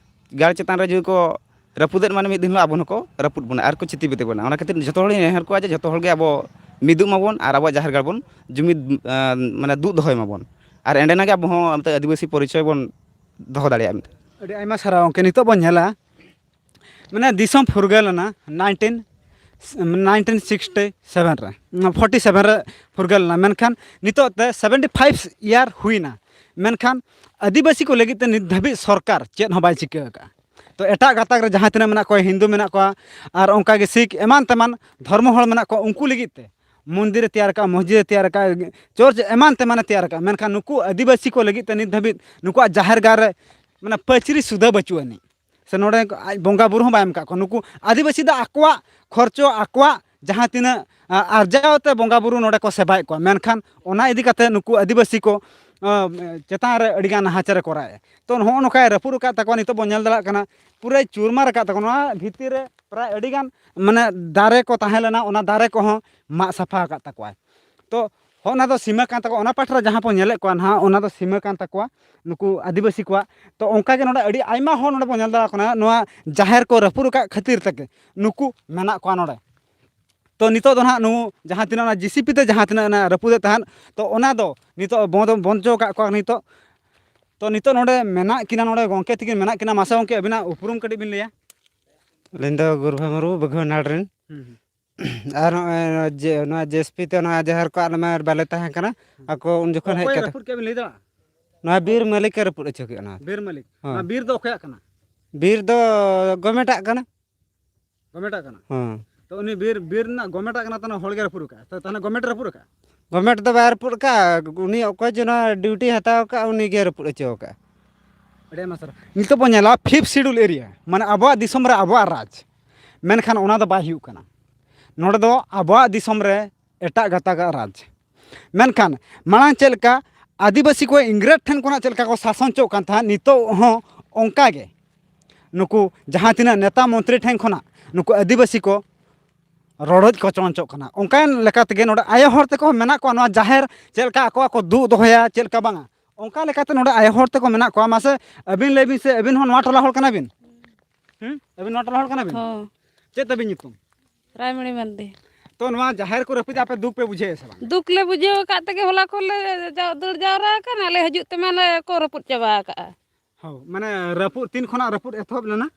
ᱜᱟᱲ ᱪᱮᱛᱟᱱ ᱨᱮ ᱡᱩᱫᱤ ᱠᱚ ᱨᱟᱹᱯᱩᱫᱮᱫ, ᱢᱟᱱᱮ ᱢᱤᱫ ᱫᱤᱱ ᱦᱤᱞᱳᱜ ᱟᱵᱚ ᱦᱚᱸᱠᱚ ᱨᱟᱹᱯᱩᱫ ᱵᱚᱱᱟ ᱟᱨ ᱠᱚ ᱪᱤᱛᱤ ᱵᱤᱛᱤ ᱵᱚᱱᱟ᱾ ᱚᱱᱟ ᱠᱷᱟᱹᱛᱤᱨ ᱡᱚᱛᱚ ᱦᱚᱲᱤᱧ ᱱᱮᱦᱚᱨ ᱠᱚᱣᱟ ᱡᱮ ᱡᱚᱛᱚ ᱦᱚᱲᱜᱮ ᱟᱵᱚ ᱢᱤᱫᱚᱜ ᱢᱟᱵᱚᱱ ᱟᱨ ᱟᱵᱚᱣᱟᱜ ᱡᱟᱦᱮᱨ ᱜᱟᱲ ᱵᱚᱱ ᱡᱩᱢᱤᱫ, ᱟᱸ, ᱢᱟᱱᱮ ᱫᱩᱜ ᱫᱚᱦᱚᱭ ᱢᱟᱵᱚᱱ, ᱟᱨ ᱮᱸᱰᱮᱱᱟᱜ ᱜᱮ ᱟᱵᱚ ᱦᱚᱸ ᱚᱱᱛᱮ ᱟᱹᱫᱤᱵᱟᱹᱥᱤ ᱯᱚᱨᱤᱪᱚᱭ ᱵᱚᱱ ᱫᱚᱦᱚ ᱫᱟᱲᱮᱭᱟᱜᱼᱟ ᱢᱮᱱᱛᱮ᱾ ᱟᱹᱰᱤ ᱟᱭᱢᱟ ᱥᱟᱨᱦᱟᱣ ᱜᱚᱢᱠᱮ᱾ ᱱᱤᱛᱚᱜ ᱵᱚᱱ ᱧᱮᱞᱟ, ᱢᱟᱱᱮ ᱫᱤᱥᱚᱢ ᱯᱷᱩᱨᱜᱟᱹᱞ ᱮᱱᱟ nineteen, nineteen sixty seven ᱨᱮ, forty seven ᱨᱮ ᱯᱷᱩᱨᱜᱟᱹᱞ ᱮᱱᱟ, ᱢᱮᱱᱠᱷᱟᱱ ᱱᱤᱛᱚᱜ ᱛᱮ seventy five year ᱦᱩᱭᱱᱟ, ᱢᱮᱱᱠᱷᱟᱱ ᱟᱹᱫᱤᱵᱟᱹᱥᱤ ᱠᱚ ᱞᱟᱹᱜᱤᱫ ᱛᱮ ᱱᱤᱛ ᱫᱷᱟᱹᱵᱤᱡ ᱥᱚᱨᱠᱟᱨ ᱪᱮᱫ ᱦᱚᱸ ᱵᱟᱭ ᱪᱤᱠᱟᱹ ᱟᱠᱟᱫᱼᱟ᱾ ᱛᱚ ᱮᱴᱟᱜ ᱜᱟᱛᱟᱠ ᱨᱮ ᱡᱟᱦᱟᱸ ᱛᱤᱱᱟᱹᱜ ᱢᱮᱱᱟᱜ ᱠᱚᱣᱟ, ᱦᱤᱱᱫᱩ ᱢᱮᱱᱟᱜ ᱠᱚᱣᱟ, ᱟᱨ ᱚᱱᱠᱟᱜᱮ ᱥᱤᱠᱷ ᱮᱢᱟᱱ ᱛᱮᱢᱟᱱ ᱫᱷᱚᱨᱢᱚ ᱦᱚᱲ ᱢᱮᱱᱟᱜ ᱠᱚᱣᱟ, ᱩᱱᱠᱩ ᱞᱟᱹᱜᱤᱫ ᱛᱮ ᱢᱚᱱᱫᱤᱨᱮ ᱛᱮᱭᱟᱨ ᱟᱠᱟᱫᱼᱟ, ᱢᱚᱥᱡᱤᱫ ᱮ ᱛᱮᱭᱟᱨ ᱟᱠᱟᱫᱼᱟ, ᱪᱟᱨᱪ ᱮᱢᱟᱱ ᱛᱮᱢᱟᱱᱮ ᱛᱮᱭᱟᱨ ᱟᱠᱟᱫᱼᱟ, ᱢᱮᱱᱠᱷᱟᱱ ᱱᱩᱠᱩ ᱟᱹᱫᱤᱵᱟᱹᱥᱤ ᱠᱚ ᱞᱟᱹᱜᱤᱫ ᱛᱮ ᱱᱤᱛ ᱫᱷᱟᱹᱵᱤᱡ ᱱᱩᱠᱩᱣᱟᱜ ᱡᱟᱦᱮᱨ ᱜᱟᱲ ᱨᱮ ᱢᱟᱱᱮ ᱯᱟᱹᱪᱨᱤ ᱥᱩᱫᱷᱟᱹ ᱵᱟᱹᱪᱩᱜ ᱟᱹᱱᱤᱡ, ᱥᱮ ᱱᱚᱰᱮ ᱟᱡ ᱵᱚᱸᱜᱟ ᱵᱩᱨᱩ ᱦᱚᱸ ᱵᱟᱭ ᱮᱢ ᱟᱠᱟᱫ ᱠᱚᱣᱟ᱾ ᱱᱩᱠᱩ ᱟᱹᱫᱤᱵᱟᱹᱥᱤ ᱫᱚ ᱟᱠᱚᱣᱟᱜ ᱠᱷᱚᱨᱪᱚ, ᱟᱠᱚᱣᱟᱜ ᱡᱟᱦᱟᱸ ᱛᱤᱱᱟᱹᱜ, ᱟ, ᱟᱨᱡᱟᱣ ᱛᱮ ᱵᱚᱸᱜᱟ ᱵᱩᱨᱩ ᱱᱚᱰᱮ ᱠᱚ ᱥᱮᱵᱟᱭᱮᱫ ᱠᱚᱣᱟ, ᱢᱮᱱᱠᱷᱟᱱ ᱚᱱᱟ ᱤᱫᱤ ᱠᱟᱛᱮ ᱱᱩᱠᱩ ᱟᱹᱫᱤᱵᱟᱹᱥᱤ ᱠᱚ, ᱟ, ᱪᱮᱛᱟᱱ ᱨᱮ ᱟᱹᱰᱤᱜᱟᱱ ᱱᱟᱦᱟᱪᱟᱨᱮ ᱠᱚᱨᱟᱣᱮᱫᱼᱟ᱾ ᱛᱚ ᱱᱚᱜᱼᱚ ᱱᱚᱝᱠᱟᱭ ᱨᱟᱹᱯᱩᱫ ᱟᱠᱟᱫ ᱛᱟᱠᱚᱣᱟ, ᱱᱤᱛᱚᱜ ᱵᱚᱱ ᱧᱮᱞ ᱫᱟᱲᱮᱭᱟᱜ ᱠᱟᱱᱟ ᱯᱩᱨᱟᱹᱭ ᱪᱩᱨᱢᱟᱨ ᱟᱠᱟᱫ ᱛᱟᱠᱚᱣᱟ᱾ ᱱᱚᱣᱟ ᱵᱷᱤᱛᱤᱨ ᱨᱮ ᱯᱨᱟᱭ ᱟᱹᱰᱤᱜᱟᱱ ᱢᱟᱱᱮ ᱫᱟᱨᱮ ᱠᱚ ᱛᱟᱦᱮᱸ ᱞᱮᱱᱟ, ᱚᱱᱟ ᱫᱟᱨᱮ ᱠᱚᱦᱚᱸ ᱢᱟᱜ ᱥᱟᱯᱷᱟ ᱟᱠᱟᱫ ᱛᱟᱠᱚᱣᱟᱭ᱾ ᱛᱚ ᱦᱚᱸ ᱚᱱᱟ ᱫᱚ ᱥᱤᱢᱟᱹ ᱠᱟᱱ ᱛᱟᱠᱚᱣᱟ, ᱚᱱᱟ ᱯᱟᱦᱴᱟ ᱨᱮ ᱡᱟᱦᱟᱸ ᱵᱚᱱ ᱧᱮᱞᱮᱫ ᱠᱚᱣᱟ ᱱᱟᱦᱟᱜ, ᱚᱱᱟ ᱫᱚ ᱥᱤᱢᱟᱹ ᱠᱟᱱ ᱛᱟᱠᱚᱣᱟ ᱱᱩᱠᱩ ᱟᱹᱫᱤᱵᱟᱹᱥᱤ ᱠᱚᱣᱟᱜ᱾ ᱛᱚ ᱚᱱᱠᱟ ᱜᱮ ᱱᱚᱰᱮ ᱟᱹᱰᱤ ᱟᱭᱢᱟ ᱦᱚᱲ ᱱᱚᱰᱮ ᱵᱚᱱ ᱧᱮᱞ ᱫᱟᱲᱮᱭᱟᱠᱚ ᱠᱟᱱᱟ, ᱱᱚᱣᱟ ᱡᱟᱦᱮᱨ ᱠᱚ ᱨᱟᱹᱯᱩᱫ ᱟᱠᱟᱫ ᱠᱷᱟᱹᱛᱤᱨ ᱛᱮᱜᱮ ᱱᱩᱠᱩ ᱢᱮᱱᱟᱜ ᱠᱚᱣᱟ ᱱᱚᱰᱮ᱾ ᱛᱚ ᱱᱤᱛᱚᱜ ᱫᱚ ᱱᱟᱦᱟᱜ ᱱᱩ ᱡᱟᱦᱟᱸ ᱛᱤᱱᱟᱹᱜ ᱚᱱᱟ ᱡᱤᱥᱤᱯᱤ ᱛᱮ ᱡᱟᱦᱟᱸ ᱛᱤᱱᱟᱹᱜ ᱚᱱᱟ ᱨᱟᱹᱯᱩᱫᱮᱫ ᱛᱟᱦᱮᱸᱫ, ᱛᱚ ᱚᱱᱟ ᱫᱚ ᱱᱤᱛᱚᱜ ᱵᱚᱱᱫ, ᱵᱚᱱᱫ ᱦᱚᱪᱚ ᱟᱠᱟᱫ ᱠᱚᱣᱟ ᱱᱤᱛᱚᱜ᱾ ᱛᱚ ᱱᱤᱛᱚᱜ ᱱᱚᱰᱮ ᱢᱮᱱᱟᱜ ᱠᱤᱱᱟ, ᱱᱚᱰᱮ ᱜᱚᱢᱠᱮ ᱛᱟᱹᱠᱤᱱ ᱢᱮᱱᱟᱜ ᱠᱤᱱᱟ᱾ ᱢᱟᱥᱮ ᱜᱚᱢᱠᱮ, ᱟᱹᱵᱤᱱᱟᱜ ᱩᱯᱨᱩᱢ ᱠᱟᱹᱴᱤᱡ ᱵᱤᱱ ᱞᱟᱹᱭᱟ? ᱟᱹᱞᱤᱧ ᱫᱚ ᱜᱩᱨᱵᱷᱟ ᱢᱩᱨᱢᱩ, ᱵᱟᱹᱜᱷᱩᱣᱟᱹ ᱱᱟᱲ ᱨᱮᱱ᱾ ᱦᱩᱸ, ᱦᱩᱸ᱾ ᱟᱨ ᱱᱚᱜᱼᱚᱭ ᱱᱚᱣᱟ ᱡᱮ-, ᱱᱚᱣᱟ ᱡᱮ ᱮᱥ ᱯᱤ ᱛᱮ ᱱᱚᱣᱟ ᱡᱟᱦᱮᱨ ᱠᱚ ᱟᱫ ᱞᱮᱢᱟ ᱵᱟᱞᱮ ᱛᱟᱦᱮᱸ ᱠᱟᱱᱟ᱾ ᱦᱩᱸ᱾ ᱟᱠᱚ ᱩᱱ ᱡᱚᱠᱷᱚᱱ ᱦᱮᱡ ᱚᱠᱚᱭ ᱠᱟᱛᱮ ᱨᱟᱹᱯᱩᱫ ᱠᱮᱫ ᱵᱤᱱ ᱞᱟᱹᱭ ᱫᱟᱲᱮᱭᱟᱜᱼᱟ? ᱱᱚᱣᱟ ᱵᱤᱨ ᱢᱟᱹᱞᱤᱠ ᱮ ᱨᱟᱹᱯᱩᱫ ᱦᱚᱪᱚ ᱠᱮᱫ ᱱᱚᱣᱟ᱾ ᱵᱤᱨ ᱢᱟᱹᱞᱤᱠ? ᱦᱮᱸ᱾ ᱱᱚᱣᱟ ᱵᱤᱨ ᱫᱚ ᱚᱠᱚᱭᱟᱜ ᱠᱟᱱᱟ? ᱵᱤᱨ ᱫᱚ ᱜᱚᱵᱷᱢᱮᱱᱴᱟᱜ ᱠᱟᱱᱟ᱾ ᱜᱚᱵᱷᱢᱮᱱᱴᱟᱜ ᱠᱟᱱᱟ? ᱦᱮᱸ᱾ ᱛᱚ ᱩᱱᱤ ᱵᱤᱨ, ᱵᱤᱨ ᱨᱮᱱᱟᱜ ᱜᱚᱵᱷᱢᱮᱱᱴᱟᱜ ᱠᱟᱱᱟ, ᱛᱟᱦᱞᱮ ᱦᱚᱲ ᱜᱮ ᱨᱟᱹᱯᱩᱫ ᱟᱠᱟᱫᱼᱟ᱾ ᱛᱚ ᱛᱟᱦᱞᱮ ᱜᱚᱵᱷᱢᱮᱱᱴ ᱨᱟᱹᱯᱩᱫ ᱟᱠᱟᱫᱼᱟ? ᱜᱚᱵᱷᱢᱮᱱᱴ ᱫᱚ ᱵᱟᱭ ᱨᱟᱹᱯᱩᱫ ᱟᱠᱟᱫᱼᱟ, ᱩᱱᱤ ᱚᱠᱚᱭ ᱡᱮ ᱱᱚᱣᱟ ᱰᱤᱭᱩᱴᱤ ᱦᱟᱛᱟᱣ ᱟᱠᱟᱫᱼᱟ, ᱩᱱᱤ ᱜᱮ ᱨᱟᱹᱯᱩᱫ ᱦᱚᱪᱚ ᱟᱠᱟᱫᱼᱟ᱾ ᱟᱹᱰᱤ ᱟᱭᱢᱟ ᱥᱟᱨᱦᱟᱣ᱾ ᱱᱤᱛᱚᱜ ᱵᱚᱱ ᱧᱮᱞᱟ ᱯᱷᱤᱯᱛᱷ ᱥᱤᱰᱩᱞ ᱮᱨᱤᱭᱟ, ᱢᱟᱱᱮ ᱟᱵᱚᱣᱟᱜ ᱫᱤᱥᱚᱢ ᱨᱮ ᱟᱵᱚᱣᱟᱜ ᱨᱟᱡᱽ, ᱢᱮᱱᱠᱷᱟᱱ ᱚᱱᱟ ᱫᱚ ᱵᱟᱭ ᱦᱩᱭᱩᱜ ᱠᱟᱱᱟ᱾ ᱱᱚᱰᱮ ᱫᱚ ᱟᱵᱚᱣᱟᱜ ᱫᱤᱥᱚᱢ ᱨᱮ ᱮᱴᱟᱜ ᱜᱟᱛᱟᱠᱟᱜ ᱨᱟᱡᱽ᱾ ᱢᱮᱱᱠᱷᱟᱱ ᱢᱟᱲᱟᱝ ᱪᱮᱫ ᱞᱮᱠᱟ ᱟᱹᱫᱤᱵᱟᱹᱥᱤ ᱠᱚ ᱤᱝᱨᱮᱡᱽ ᱴᱷᱮᱱ ᱠᱷᱚᱱᱟᱜ ᱪᱮᱫ ᱞᱮᱠᱟ ᱠᱚ ᱥᱟᱥᱚᱱ ᱦᱚᱪᱚᱜ ᱠᱟᱱ ᱛᱟᱦᱮᱸᱫ, ᱱᱤᱛᱚᱜ ᱦᱚᱸ ᱚᱱᱠᱟ ᱜᱮ ᱱᱩᱠᱩ ᱡᱟᱦᱟᱸ ᱛᱤᱱᱟᱹᱜ ᱱᱮᱛᱟ ᱢᱚᱱᱛᱨᱤ ᱴᱷᱮᱱ ᱠᱷᱚᱱᱟᱜ ᱱᱩᱠᱩ ᱟᱹᱫᱤᱵᱟᱹᱥᱤ ᱠᱚ ᱨᱚᱰᱚᱡ ᱠᱚᱪᱞᱚᱱ ᱦᱚᱪᱚᱜ ᱠᱟᱱᱟ᱾ ᱚᱱᱠᱟᱱ ᱞᱮᱠᱟ ᱛᱮᱜᱮ ᱱᱚᱰᱮ ᱟᱭᱳ ᱦᱚᱲ ᱛᱮᱠᱚ ᱦᱚᱸ ᱢᱮᱱᱟᱜ ᱠᱚᱣᱟ, ᱱᱚᱣᱟ ᱡᱟᱦᱮᱨ ᱪᱮᱫ ᱞᱮᱠᱟ ᱟᱠᱚᱣᱟᱜ ᱠᱚ ᱫᱩᱜ ᱫᱚᱦᱚᱭᱟ, ᱪᱮᱫ ᱞᱮᱠᱟ ᱵᱟᱝᱟ, ᱚᱱᱠᱟ ᱞᱮᱠᱟᱛᱮ ᱱᱚᱰᱮ ᱟᱭᱳ ᱦᱚᱲ ᱛᱮᱠᱚ ᱢᱮᱱᱟᱜ ᱠᱚᱣᱟ᱾ ᱢᱟᱥᱮ ᱟᱹᱵᱤᱱ ᱞᱟᱹᱭ ᱵᱤᱱ ᱥᱮ, ᱟᱹᱵᱤᱱ ᱦᱚᱸ ᱱᱚᱣᱟ ᱴᱚᱞᱟ ᱦᱚᱲ ᱠᱟᱱᱟ ᱵᱤᱱ? ᱦᱩᱸ? ᱟᱹᱵᱤᱱ ᱱᱚᱣᱟ ᱴᱚᱞᱟ ᱦᱚᱲ ᱠᱟᱱᱟ ᱵᱤᱱ? ᱦᱚᱸ᱾ ᱪᱮᱫ ᱛᱟᱵᱤᱱ ᱧᱩᱛᱩᱢ? ᱨᱟᱭᱢᱚᱬᱤ ᱢᱟᱱᱰᱤ᱾ ᱛᱚ, ᱱᱚᱣᱟ ᱡᱟᱦᱮᱨ ᱠᱚ ᱨᱟᱹᱯᱩᱫ, ᱟᱯᱮ ᱫᱩᱠ ᱯᱮ ᱵᱩᱡᱷᱟᱹᱣᱮᱫᱼᱟ ᱥᱮ ᱵᱟᱝ? ᱫᱩᱠ ᱞᱮ ᱵᱩᱡᱷᱟᱹᱣ ᱟᱠᱟᱫ ᱛᱮᱜᱮ ᱦᱚᱞᱟ ᱠᱷᱚᱱ ᱞᱮ ᱡᱟ-, ᱫᱟᱹᱲ ᱡᱟᱣᱨᱟ ᱟᱠᱟᱱ, ᱟᱞᱮ ᱦᱤᱡᱩᱜ ᱛᱮᱢᱟ ᱞᱮ ᱠᱚ ᱨᱟᱹᱯᱩᱫ ᱪᱟᱵᱟ ᱟᱠᱟᱫᱼᱟ᱾ ᱦᱳᱭ, ᱢᱟᱱᱮ ᱨᱟᱹᱯᱩᱫ ᱛᱤᱱ ᱠᱷᱚᱱᱟᱜ ᱨᱟᱹᱯᱩᱫ ᱮᱛᱚᱦᱚᱵ ᱞᱮᱱᱟ?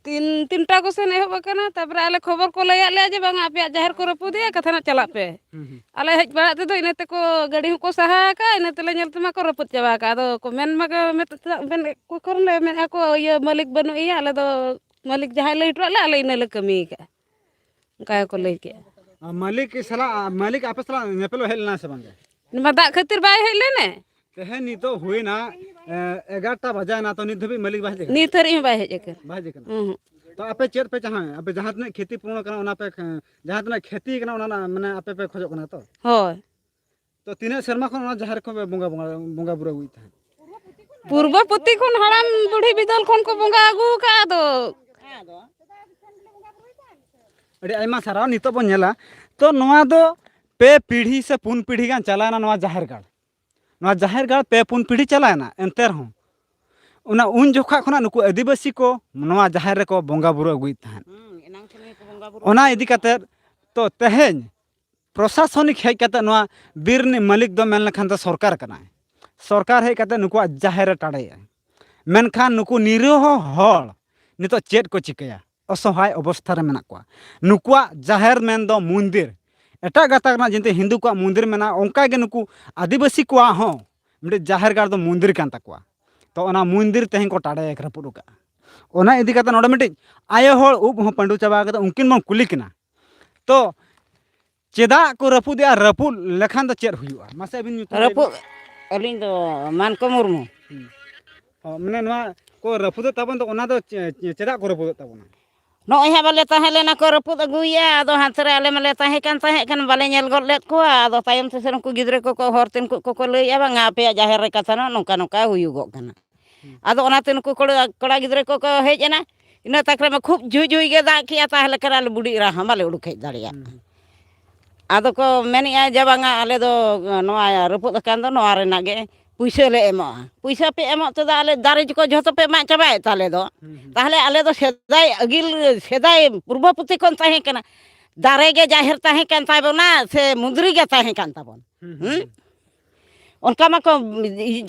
ᱛᱤᱱ, ᱛᱤᱱᱴᱟ ᱠᱚ ᱥᱮᱱ ᱮᱦᱚᱵ ᱟᱠᱟᱱᱟ, ᱛᱟᱯᱚᱨᱮ ᱟᱞᱮ ᱠᱷᱚᱵᱚᱨ ᱠᱚ ᱞᱟᱹᱭᱟᱫ ᱞᱮᱭᱟ ᱡᱮ ᱵᱟᱝᱟ ᱟᱯᱮᱭᱟᱜ ᱡᱟᱦᱮᱨ ᱠᱚ ᱨᱟᱹᱯᱩᱫᱮᱜᱼᱟ, ᱠᱟᱛᱷᱟ ᱱᱟᱜ ᱪᱟᱞᱟᱜ ᱯᱮ᱾ ᱦᱩᱸ, ᱦᱩᱸ᱾ ᱟᱞᱮ ᱦᱮᱡ ᱵᱟᱲᱟᱜ ᱛᱮᱫᱚ ᱤᱱᱟᱹ ᱛᱮᱠᱚ ᱜᱟᱹᱰᱤ ᱦᱚᱸᱠᱚ ᱥᱟᱦᱟ ᱟᱠᱟᱫᱼᱟ, ᱤᱱᱟᱹ ᱛᱮᱞᱮ ᱧᱮᱞ ᱛᱮᱢᱟ ᱠᱚ ᱨᱟᱹᱯᱩᱫ ᱪᱟᱵᱟ ᱟᱠᱟᱫᱼᱟ᱾ ᱟᱫᱚ ᱠᱚ ᱢᱮᱱ ᱢᱟ ᱠᱚ ᱢᱮᱛᱟᱜ ᱢᱮᱱ ᱠᱚ ᱠᱷᱚᱱ ᱞᱮ ᱢᱮᱱᱮᱫᱼᱟ ᱠᱚ, ᱤᱭᱟᱹ ᱢᱟᱹᱞᱤᱠ ᱵᱟᱹᱱᱩᱜ ᱮᱭᱟ, ᱟᱞᱮ ᱫᱚ ᱢᱟᱹᱞᱤᱠ ᱡᱟᱦᱟᱸᱭ ᱞᱟᱹᱭ ᱦᱚᱴᱚᱣᱟᱜ ᱞᱮ, ᱟᱞᱮ ᱤᱱᱟᱹ ᱞᱮ ᱠᱟᱹᱢᱤ ᱟᱠᱟᱫᱼᱟ᱾ ᱚᱱᱠᱟ ᱜᱮᱠᱚ ᱞᱟᱹᱭ ᱠᱮᱜᱼᱟ᱾ ᱟᱨ ᱢᱟᱹᱞᱤᱠ ᱥᱟᱞᱟᱜ, ᱢᱟᱹᱞᱤᱠ ᱟᱯᱮ ᱥᱟᱞᱟᱜ ᱧᱮᱯᱮᱞᱚᱜ ᱦᱮᱡ ᱞᱮᱱᱟ ᱥᱮ ᱵᱟᱝ ᱜᱮ? ᱱᱚᱣᱟ ᱫᱟᱜ ᱠᱷᱟᱹᱛᱤᱨ ᱵᱟᱭ ᱦᱮᱡ ᱞᱮᱱᱮ? ᱛᱮᱦᱮᱧ ᱱᱤᱛᱚᱜ ᱦᱩᱭᱱᱟ, ᱮ, ᱮᱜᱟᱨᱚᱴᱟ ᱵᱟᱡᱟᱭᱮᱱᱟ, ᱛᱚ ᱱᱤᱛ ᱫᱷᱟᱹᱵᱤᱡ ᱢᱟᱹᱞᱤᱠ ᱵᱟᱭ ᱦᱮᱡ ᱟᱠᱟᱱᱟ? ᱱᱤᱛ ᱫᱷᱟᱹᱨᱤᱡ ᱦᱚᱸ ᱵᱟᱭ ᱦᱮᱡ ᱟᱠᱟᱱᱟ᱾ ᱵᱟᱭ ᱦᱮᱡ ᱟᱠᱟᱱᱟ? ᱩᱸᱦᱩᱸ᱾ ᱛᱚ ᱟᱯᱮ ᱪᱮᱫ ᱯᱮ ᱪᱟᱦᱟᱣᱟ? ᱟᱯᱮ ᱡᱟᱦᱟᱸ ᱛᱤᱱᱟᱹᱜ ᱠᱷᱮᱛᱤ ᱯᱩᱨᱚᱱ ᱠᱟᱱᱟ, ᱚᱱᱟ ᱯᱮ, ᱡᱟᱦᱟᱸ ᱛᱤᱱᱟᱹᱜ ᱠᱷᱮᱛᱤ ᱠᱟᱱᱟ, ᱚᱱᱟ ᱨᱮᱱᱟᱜ, ᱢᱟᱱᱮ, ᱟᱯᱮ ᱯᱮ ᱠᱷᱚᱡᱚᱜ ᱠᱟᱱᱟ ᱛᱚ? ᱦᱳᱭ᱾ ᱛᱚ ᱛᱤᱱᱟᱹᱜ ᱥᱮᱨᱢᱟ ᱠᱷᱚᱱ ᱚᱱᱟ ᱡᱟᱦᱮᱨ ᱠᱷᱚᱱ ᱯᱮ ᱵᱚᱸᱜᱟ, ᱵᱚᱸᱜᱟ, ᱵᱚᱸᱜᱟ ᱵᱩᱨᱩ ᱟᱹᱜᱩᱭᱮᱫ ᱛᱟᱦᱮᱸᱫ? ᱯᱩᱨᱵᱚ ᱯᱩᱛᱤ ᱠᱷᱚᱱ ᱦᱟᱲᱟᱢ ᱵᱩᱲᱦᱤ ᱵᱤᱫᱟᱹᱞ ᱠᱷᱚᱱ ᱠᱚ ᱵᱚᱸᱜᱟ ᱟᱹᱜᱩ ᱟᱠᱟᱫᱼᱟ᱾ ᱟᱫᱚ ᱟᱹᱰᱤ ᱟᱭᱢᱟ ᱥᱟᱨᱦᱟᱣ᱾ ᱱᱤᱛᱚᱜ ᱵᱚᱱ ᱧᱮᱞᱟ, ᱛᱚ ᱱᱚᱣᱟ ᱫᱚ ᱯᱮ ᱯᱤᱲᱦᱤ ᱥᱮ ᱯᱩᱱ ᱯᱤᱲᱦᱤ ᱜᱟᱱ ᱪᱟᱞᱟᱣᱮᱱᱟ ᱱᱚᱣᱟ ᱡᱟᱦᱮᱨ ᱜᱟᱲ᱾ ᱱᱚᱣᱟ ᱡᱟᱦᱮᱨ ᱜᱟᱲ ᱯᱮ ᱯᱩᱱ ᱯᱤᱲᱦᱤ ᱪᱟᱞᱟᱣᱮᱱᱟ, ᱮᱱᱛᱮ ᱨᱮᱦᱚᱸ ᱚᱱᱟ ᱩᱱ ᱡᱚᱠᱷᱟ ᱠᱷᱚᱱᱟᱜ ᱱᱩᱠᱩ ᱟᱹᱫᱤᱵᱟᱹᱥᱤ ᱠᱚ ᱱᱚᱣᱟ ᱡᱟᱦᱮᱨ ᱨᱮᱠᱚ ᱵᱚᱸᱜᱟ ᱵᱩᱨᱩ ᱟᱹᱜᱩᱭᱮᱫ ᱛᱟᱦᱮᱸᱫ᱾ ᱦᱩᱸ, ᱮᱱᱟᱝ ᱠᱷᱚᱱ ᱜᱮᱠᱚ ᱵᱚᱸᱜᱟ ᱵᱩᱨᱩ ᱚᱱᱟ ᱟᱹᱜᱩᱭᱮᱫ ᱤᱫᱤ ᱠᱟᱛᱮᱫ, ᱛᱚ ᱛᱮᱦᱮᱧ ᱯᱨᱚᱥᱟᱥᱚᱱᱤᱠ ᱦᱮᱡ ᱠᱟᱛᱮ ᱱᱚᱣᱟ ᱵᱤᱨ ᱨᱤᱱᱤᱡ ᱢᱟᱹᱞᱤᱠ ᱫᱚ ᱢᱮᱱ ᱞᱮᱠᱷᱟᱱ ᱫᱚ ᱥᱚᱨᱠᱟᱨ ᱠᱟᱱᱟᱭ᱾ ᱥᱚᱨᱠᱟᱨ ᱦᱮᱡ ᱠᱟᱛᱮ ᱱᱩᱠᱩᱣᱟᱜ ᱡᱟᱦᱮᱨ ᱮ ᱴᱟᱲᱮᱭᱮᱜᱼᱟ᱾ ᱢᱮᱱᱠᱷᱟᱱ ᱱᱩᱠᱩ ᱱᱤᱨᱤᱦᱚ ᱦᱚᱲ ᱱᱤᱛᱚᱜ ᱪᱮᱫ ᱠᱚ ᱪᱤᱠᱟᱹᱭᱟ? ᱚᱥᱚᱦᱟᱭ ᱚᱵᱚᱥᱛᱷᱟ ᱨᱮ ᱢᱮᱱᱟᱜ ᱠᱚᱣᱟ᱾ ᱱᱩᱠᱩᱣᱟᱜ ᱡᱟᱦᱮᱨ ᱢᱮᱱ ᱫᱚ ᱢᱚᱱᱫᱤᱨ᱾ ᱮᱴᱟᱜ ᱜᱟᱛᱟᱠ ᱨᱮᱱᱟᱜ ᱡᱮᱢᱛᱤ ᱦᱤᱱᱫᱩ ᱠᱚᱣᱟᱜ ᱢᱚᱱᱫᱤᱨ ᱢᱮᱱᱟᱜᱼᱟ, ᱚᱱᱠᱟ ᱜᱮ ᱱᱩᱠᱩ ᱟᱹᱫᱤᱵᱟᱹᱥᱤ ᱠᱚᱣᱟᱜ ᱦᱚᱸ ᱢᱤᱫᱴᱮᱡ ᱡᱟᱦᱮᱨ ᱜᱟᱲ ᱫᱚ ᱢᱚᱱᱫᱤᱨ ᱠᱟᱱ ᱛᱟᱠᱚᱣᱟ᱾ ᱛᱚ, ᱚᱱᱟ ᱢᱚᱱᱫᱤᱨ ᱛᱮᱦᱮᱧ ᱠᱚ ᱴᱟᱰᱮ ᱨᱟᱹᱯᱩᱫ ᱟᱠᱟᱫᱼᱟ᱾ ᱚᱱᱟ ᱤᱫᱤ ᱠᱟᱛᱮ ᱱᱚᱰᱮ ᱢᱤᱫᱴᱤᱡ ᱟᱭᱳ ᱦᱚᱲ ᱩᱵ ᱦᱚᱸ ᱯᱟᱹᱰᱩ ᱪᱟᱵᱟ ᱠᱟᱛᱮ ᱩᱱᱠᱤᱱ ᱵᱚᱱ ᱠᱩᱞᱤ ᱠᱤᱱᱟ, ᱛᱚ ᱪᱮᱫᱟᱜ ᱠᱚ ᱨᱟᱹᱯᱩᱫᱮᱜᱼᱟ? ᱨᱟᱹᱯᱩᱫ ᱞᱮᱠᱷᱟᱱ ᱫᱚ ᱪᱮᱫ ᱦᱩᱭᱩᱜᱼᱟ? ᱢᱟᱥᱮ ᱟᱹᱵᱤᱱ ᱧᱩᱛᱩᱢ ᱞᱟᱹᱭ ᱵᱤᱱ᱾ ᱨᱟᱹᱯᱩᱫ, ᱟᱹᱞᱤᱧ ᱫᱚ ᱢᱟᱱᱠᱚ ᱢᱩᱨᱢᱩ᱾ ᱦᱩᱸ᱾ ᱚ, ᱢᱟᱱᱮ ᱱᱚᱣᱟ ᱠᱚ ᱨᱟᱹᱯᱩᱫᱮᱫ ᱛᱟᱵᱚᱱ ᱫᱚ, ᱚᱱᱟ ᱫᱚ ᱪᱮ-, ᱪᱮ-, ᱪᱮᱫᱟᱜ ᱠᱚ ᱨᱟᱹᱯᱩᱫᱮᱫ ᱛᱟᱵᱚᱱᱟ? ᱱᱚᱜᱼᱚᱭ ᱦᱟᱸᱜ ᱵᱟᱞᱮ ᱛᱟᱦᱮᱸ ᱞᱮᱱᱟ ᱠᱚ ᱨᱟᱹᱯᱩᱫ ᱟᱹᱜᱩᱭᱮᱫᱼᱟ, ᱟᱫᱚ ᱦᱟᱱᱛᱮ ᱨᱮ ᱟᱞᱮ ᱢᱟᱞᱮ ᱛᱟᱦᱮᱸ ᱠᱟᱱ ᱛᱟᱦᱮᱸᱫ ᱠᱷᱟᱱ ᱵᱟᱞᱮ ᱧᱮᱞ ᱜᱚᱫ ᱞᱮᱫ ᱠᱚᱣᱟ᱾ ᱟᱫᱚ ᱛᱟᱭᱚᱢ ᱛᱮᱥᱮ ᱩᱱᱠᱩ ᱜᱤᱫᱽᱨᱟᱹ ᱠᱚᱠᱚ ᱦᱚᱨ ᱛᱮᱱ ᱠᱚ ᱠᱚᱠᱚ ᱞᱟᱹᱭᱮᱫᱼᱟ, "ᱵᱟᱝᱟ, ᱟᱯᱮᱭᱟᱜ ᱡᱟᱦᱮᱨ ᱨᱮ ᱠᱟᱛᱷᱟ ᱱᱚᱜᱼᱚ ᱱᱚᱝᱠᱟ ᱱᱚᱝᱠᱟ ᱦᱩᱭᱩᱜᱚᱜ ᱠᱟᱱᱟ᱾" ᱦᱩᱸ᱾ ᱟᱫᱚ ᱚᱱᱟᱛᱮ ᱱᱩᱠᱩ ᱠᱚᱲᱟ, ᱠᱚᱲᱟ ᱜᱤᱫᱽᱨᱟᱹ ᱠᱚᱠᱚ ᱦᱮᱡ ᱮᱱᱟ, ᱤᱱᱟᱹ ᱛᱟᱠ ᱨᱮᱢᱟ ᱠᱷᱩᱵ ᱡᱷᱩᱭ ᱡᱷᱩᱭ ᱜᱮ ᱫᱟᱜ ᱠᱮᱜᱼᱟ, ᱛᱟᱦᱞᱮ ᱠᱷᱟᱱ ᱟᱞᱮ ᱵᱩᱰᱷᱤ ᱮᱨᱟ ᱦᱚᱸ ᱵᱟᱞᱮ ᱩᱰᱩᱠ ᱦᱮᱡ ᱫᱟᱲᱮᱭᱟᱜᱼᱟ᱾ ᱦᱩᱸ᱾ ᱟᱫᱚ ᱠᱚ ᱢᱮᱱᱮᱜᱼᱟ ᱡᱮ, "ᱵᱟᱝᱟ, ᱟᱞᱮ ᱫᱚ ᱱᱚᱣᱟ ᱨᱟᱹᱯᱩᱫ ᱟᱠᱟᱱ ᱫᱚ ᱱᱚᱣᱟ ᱨᱮᱱᱟᱜ ᱜᱮ ᱯᱩᱭᱥᱟᱹ ᱞᱮ ᱮᱢᱚᱜᱼᱟ᱾" ᱯᱩᱭᱥᱟᱹ ᱯᱮ ᱮᱢᱚᱜ ᱛᱮᱫᱚ ᱟᱞᱮ ᱫᱟᱨᱮ ᱠᱚ ᱡᱷᱚᱛᱚ ᱯᱮ ᱢᱟᱜ ᱪᱟᱵᱟᱭᱮᱫ ᱛᱟᱞᱮ ᱫᱚ᱾ ᱦᱩᱸ, ᱦᱩᱸ᱾ ᱛᱟᱦᱞᱮ ᱟᱞᱮ ᱫᱚ ᱥᱮᱫᱟᱭ, ᱟᱹᱜᱤᱞ ᱥᱮᱫᱟᱭ ᱯᱩᱨᱵᱚ ᱯᱩᱛᱤ ᱠᱷᱚᱱ ᱛᱟᱦᱮᱸ ᱠᱟᱱᱟ, ᱫᱟᱨᱮ ᱜᱮ ᱡᱟᱦᱮᱨ ᱛᱟᱦᱮᱸ ᱠᱟᱱ ᱛᱟᱵᱚᱱᱟ ᱥᱮ ᱢᱩᱸᱫᱽᱨᱤ ᱜᱮ ᱛᱟᱦᱮᱸ ᱠᱟᱱ ᱛᱟᱵᱚᱱ? ᱦᱩᱸ, ᱦᱩᱸ, ᱦᱩᱸ? ᱦᱩᱸ᱾ ᱚᱱᱠᱟ ᱢᱟᱠᱚ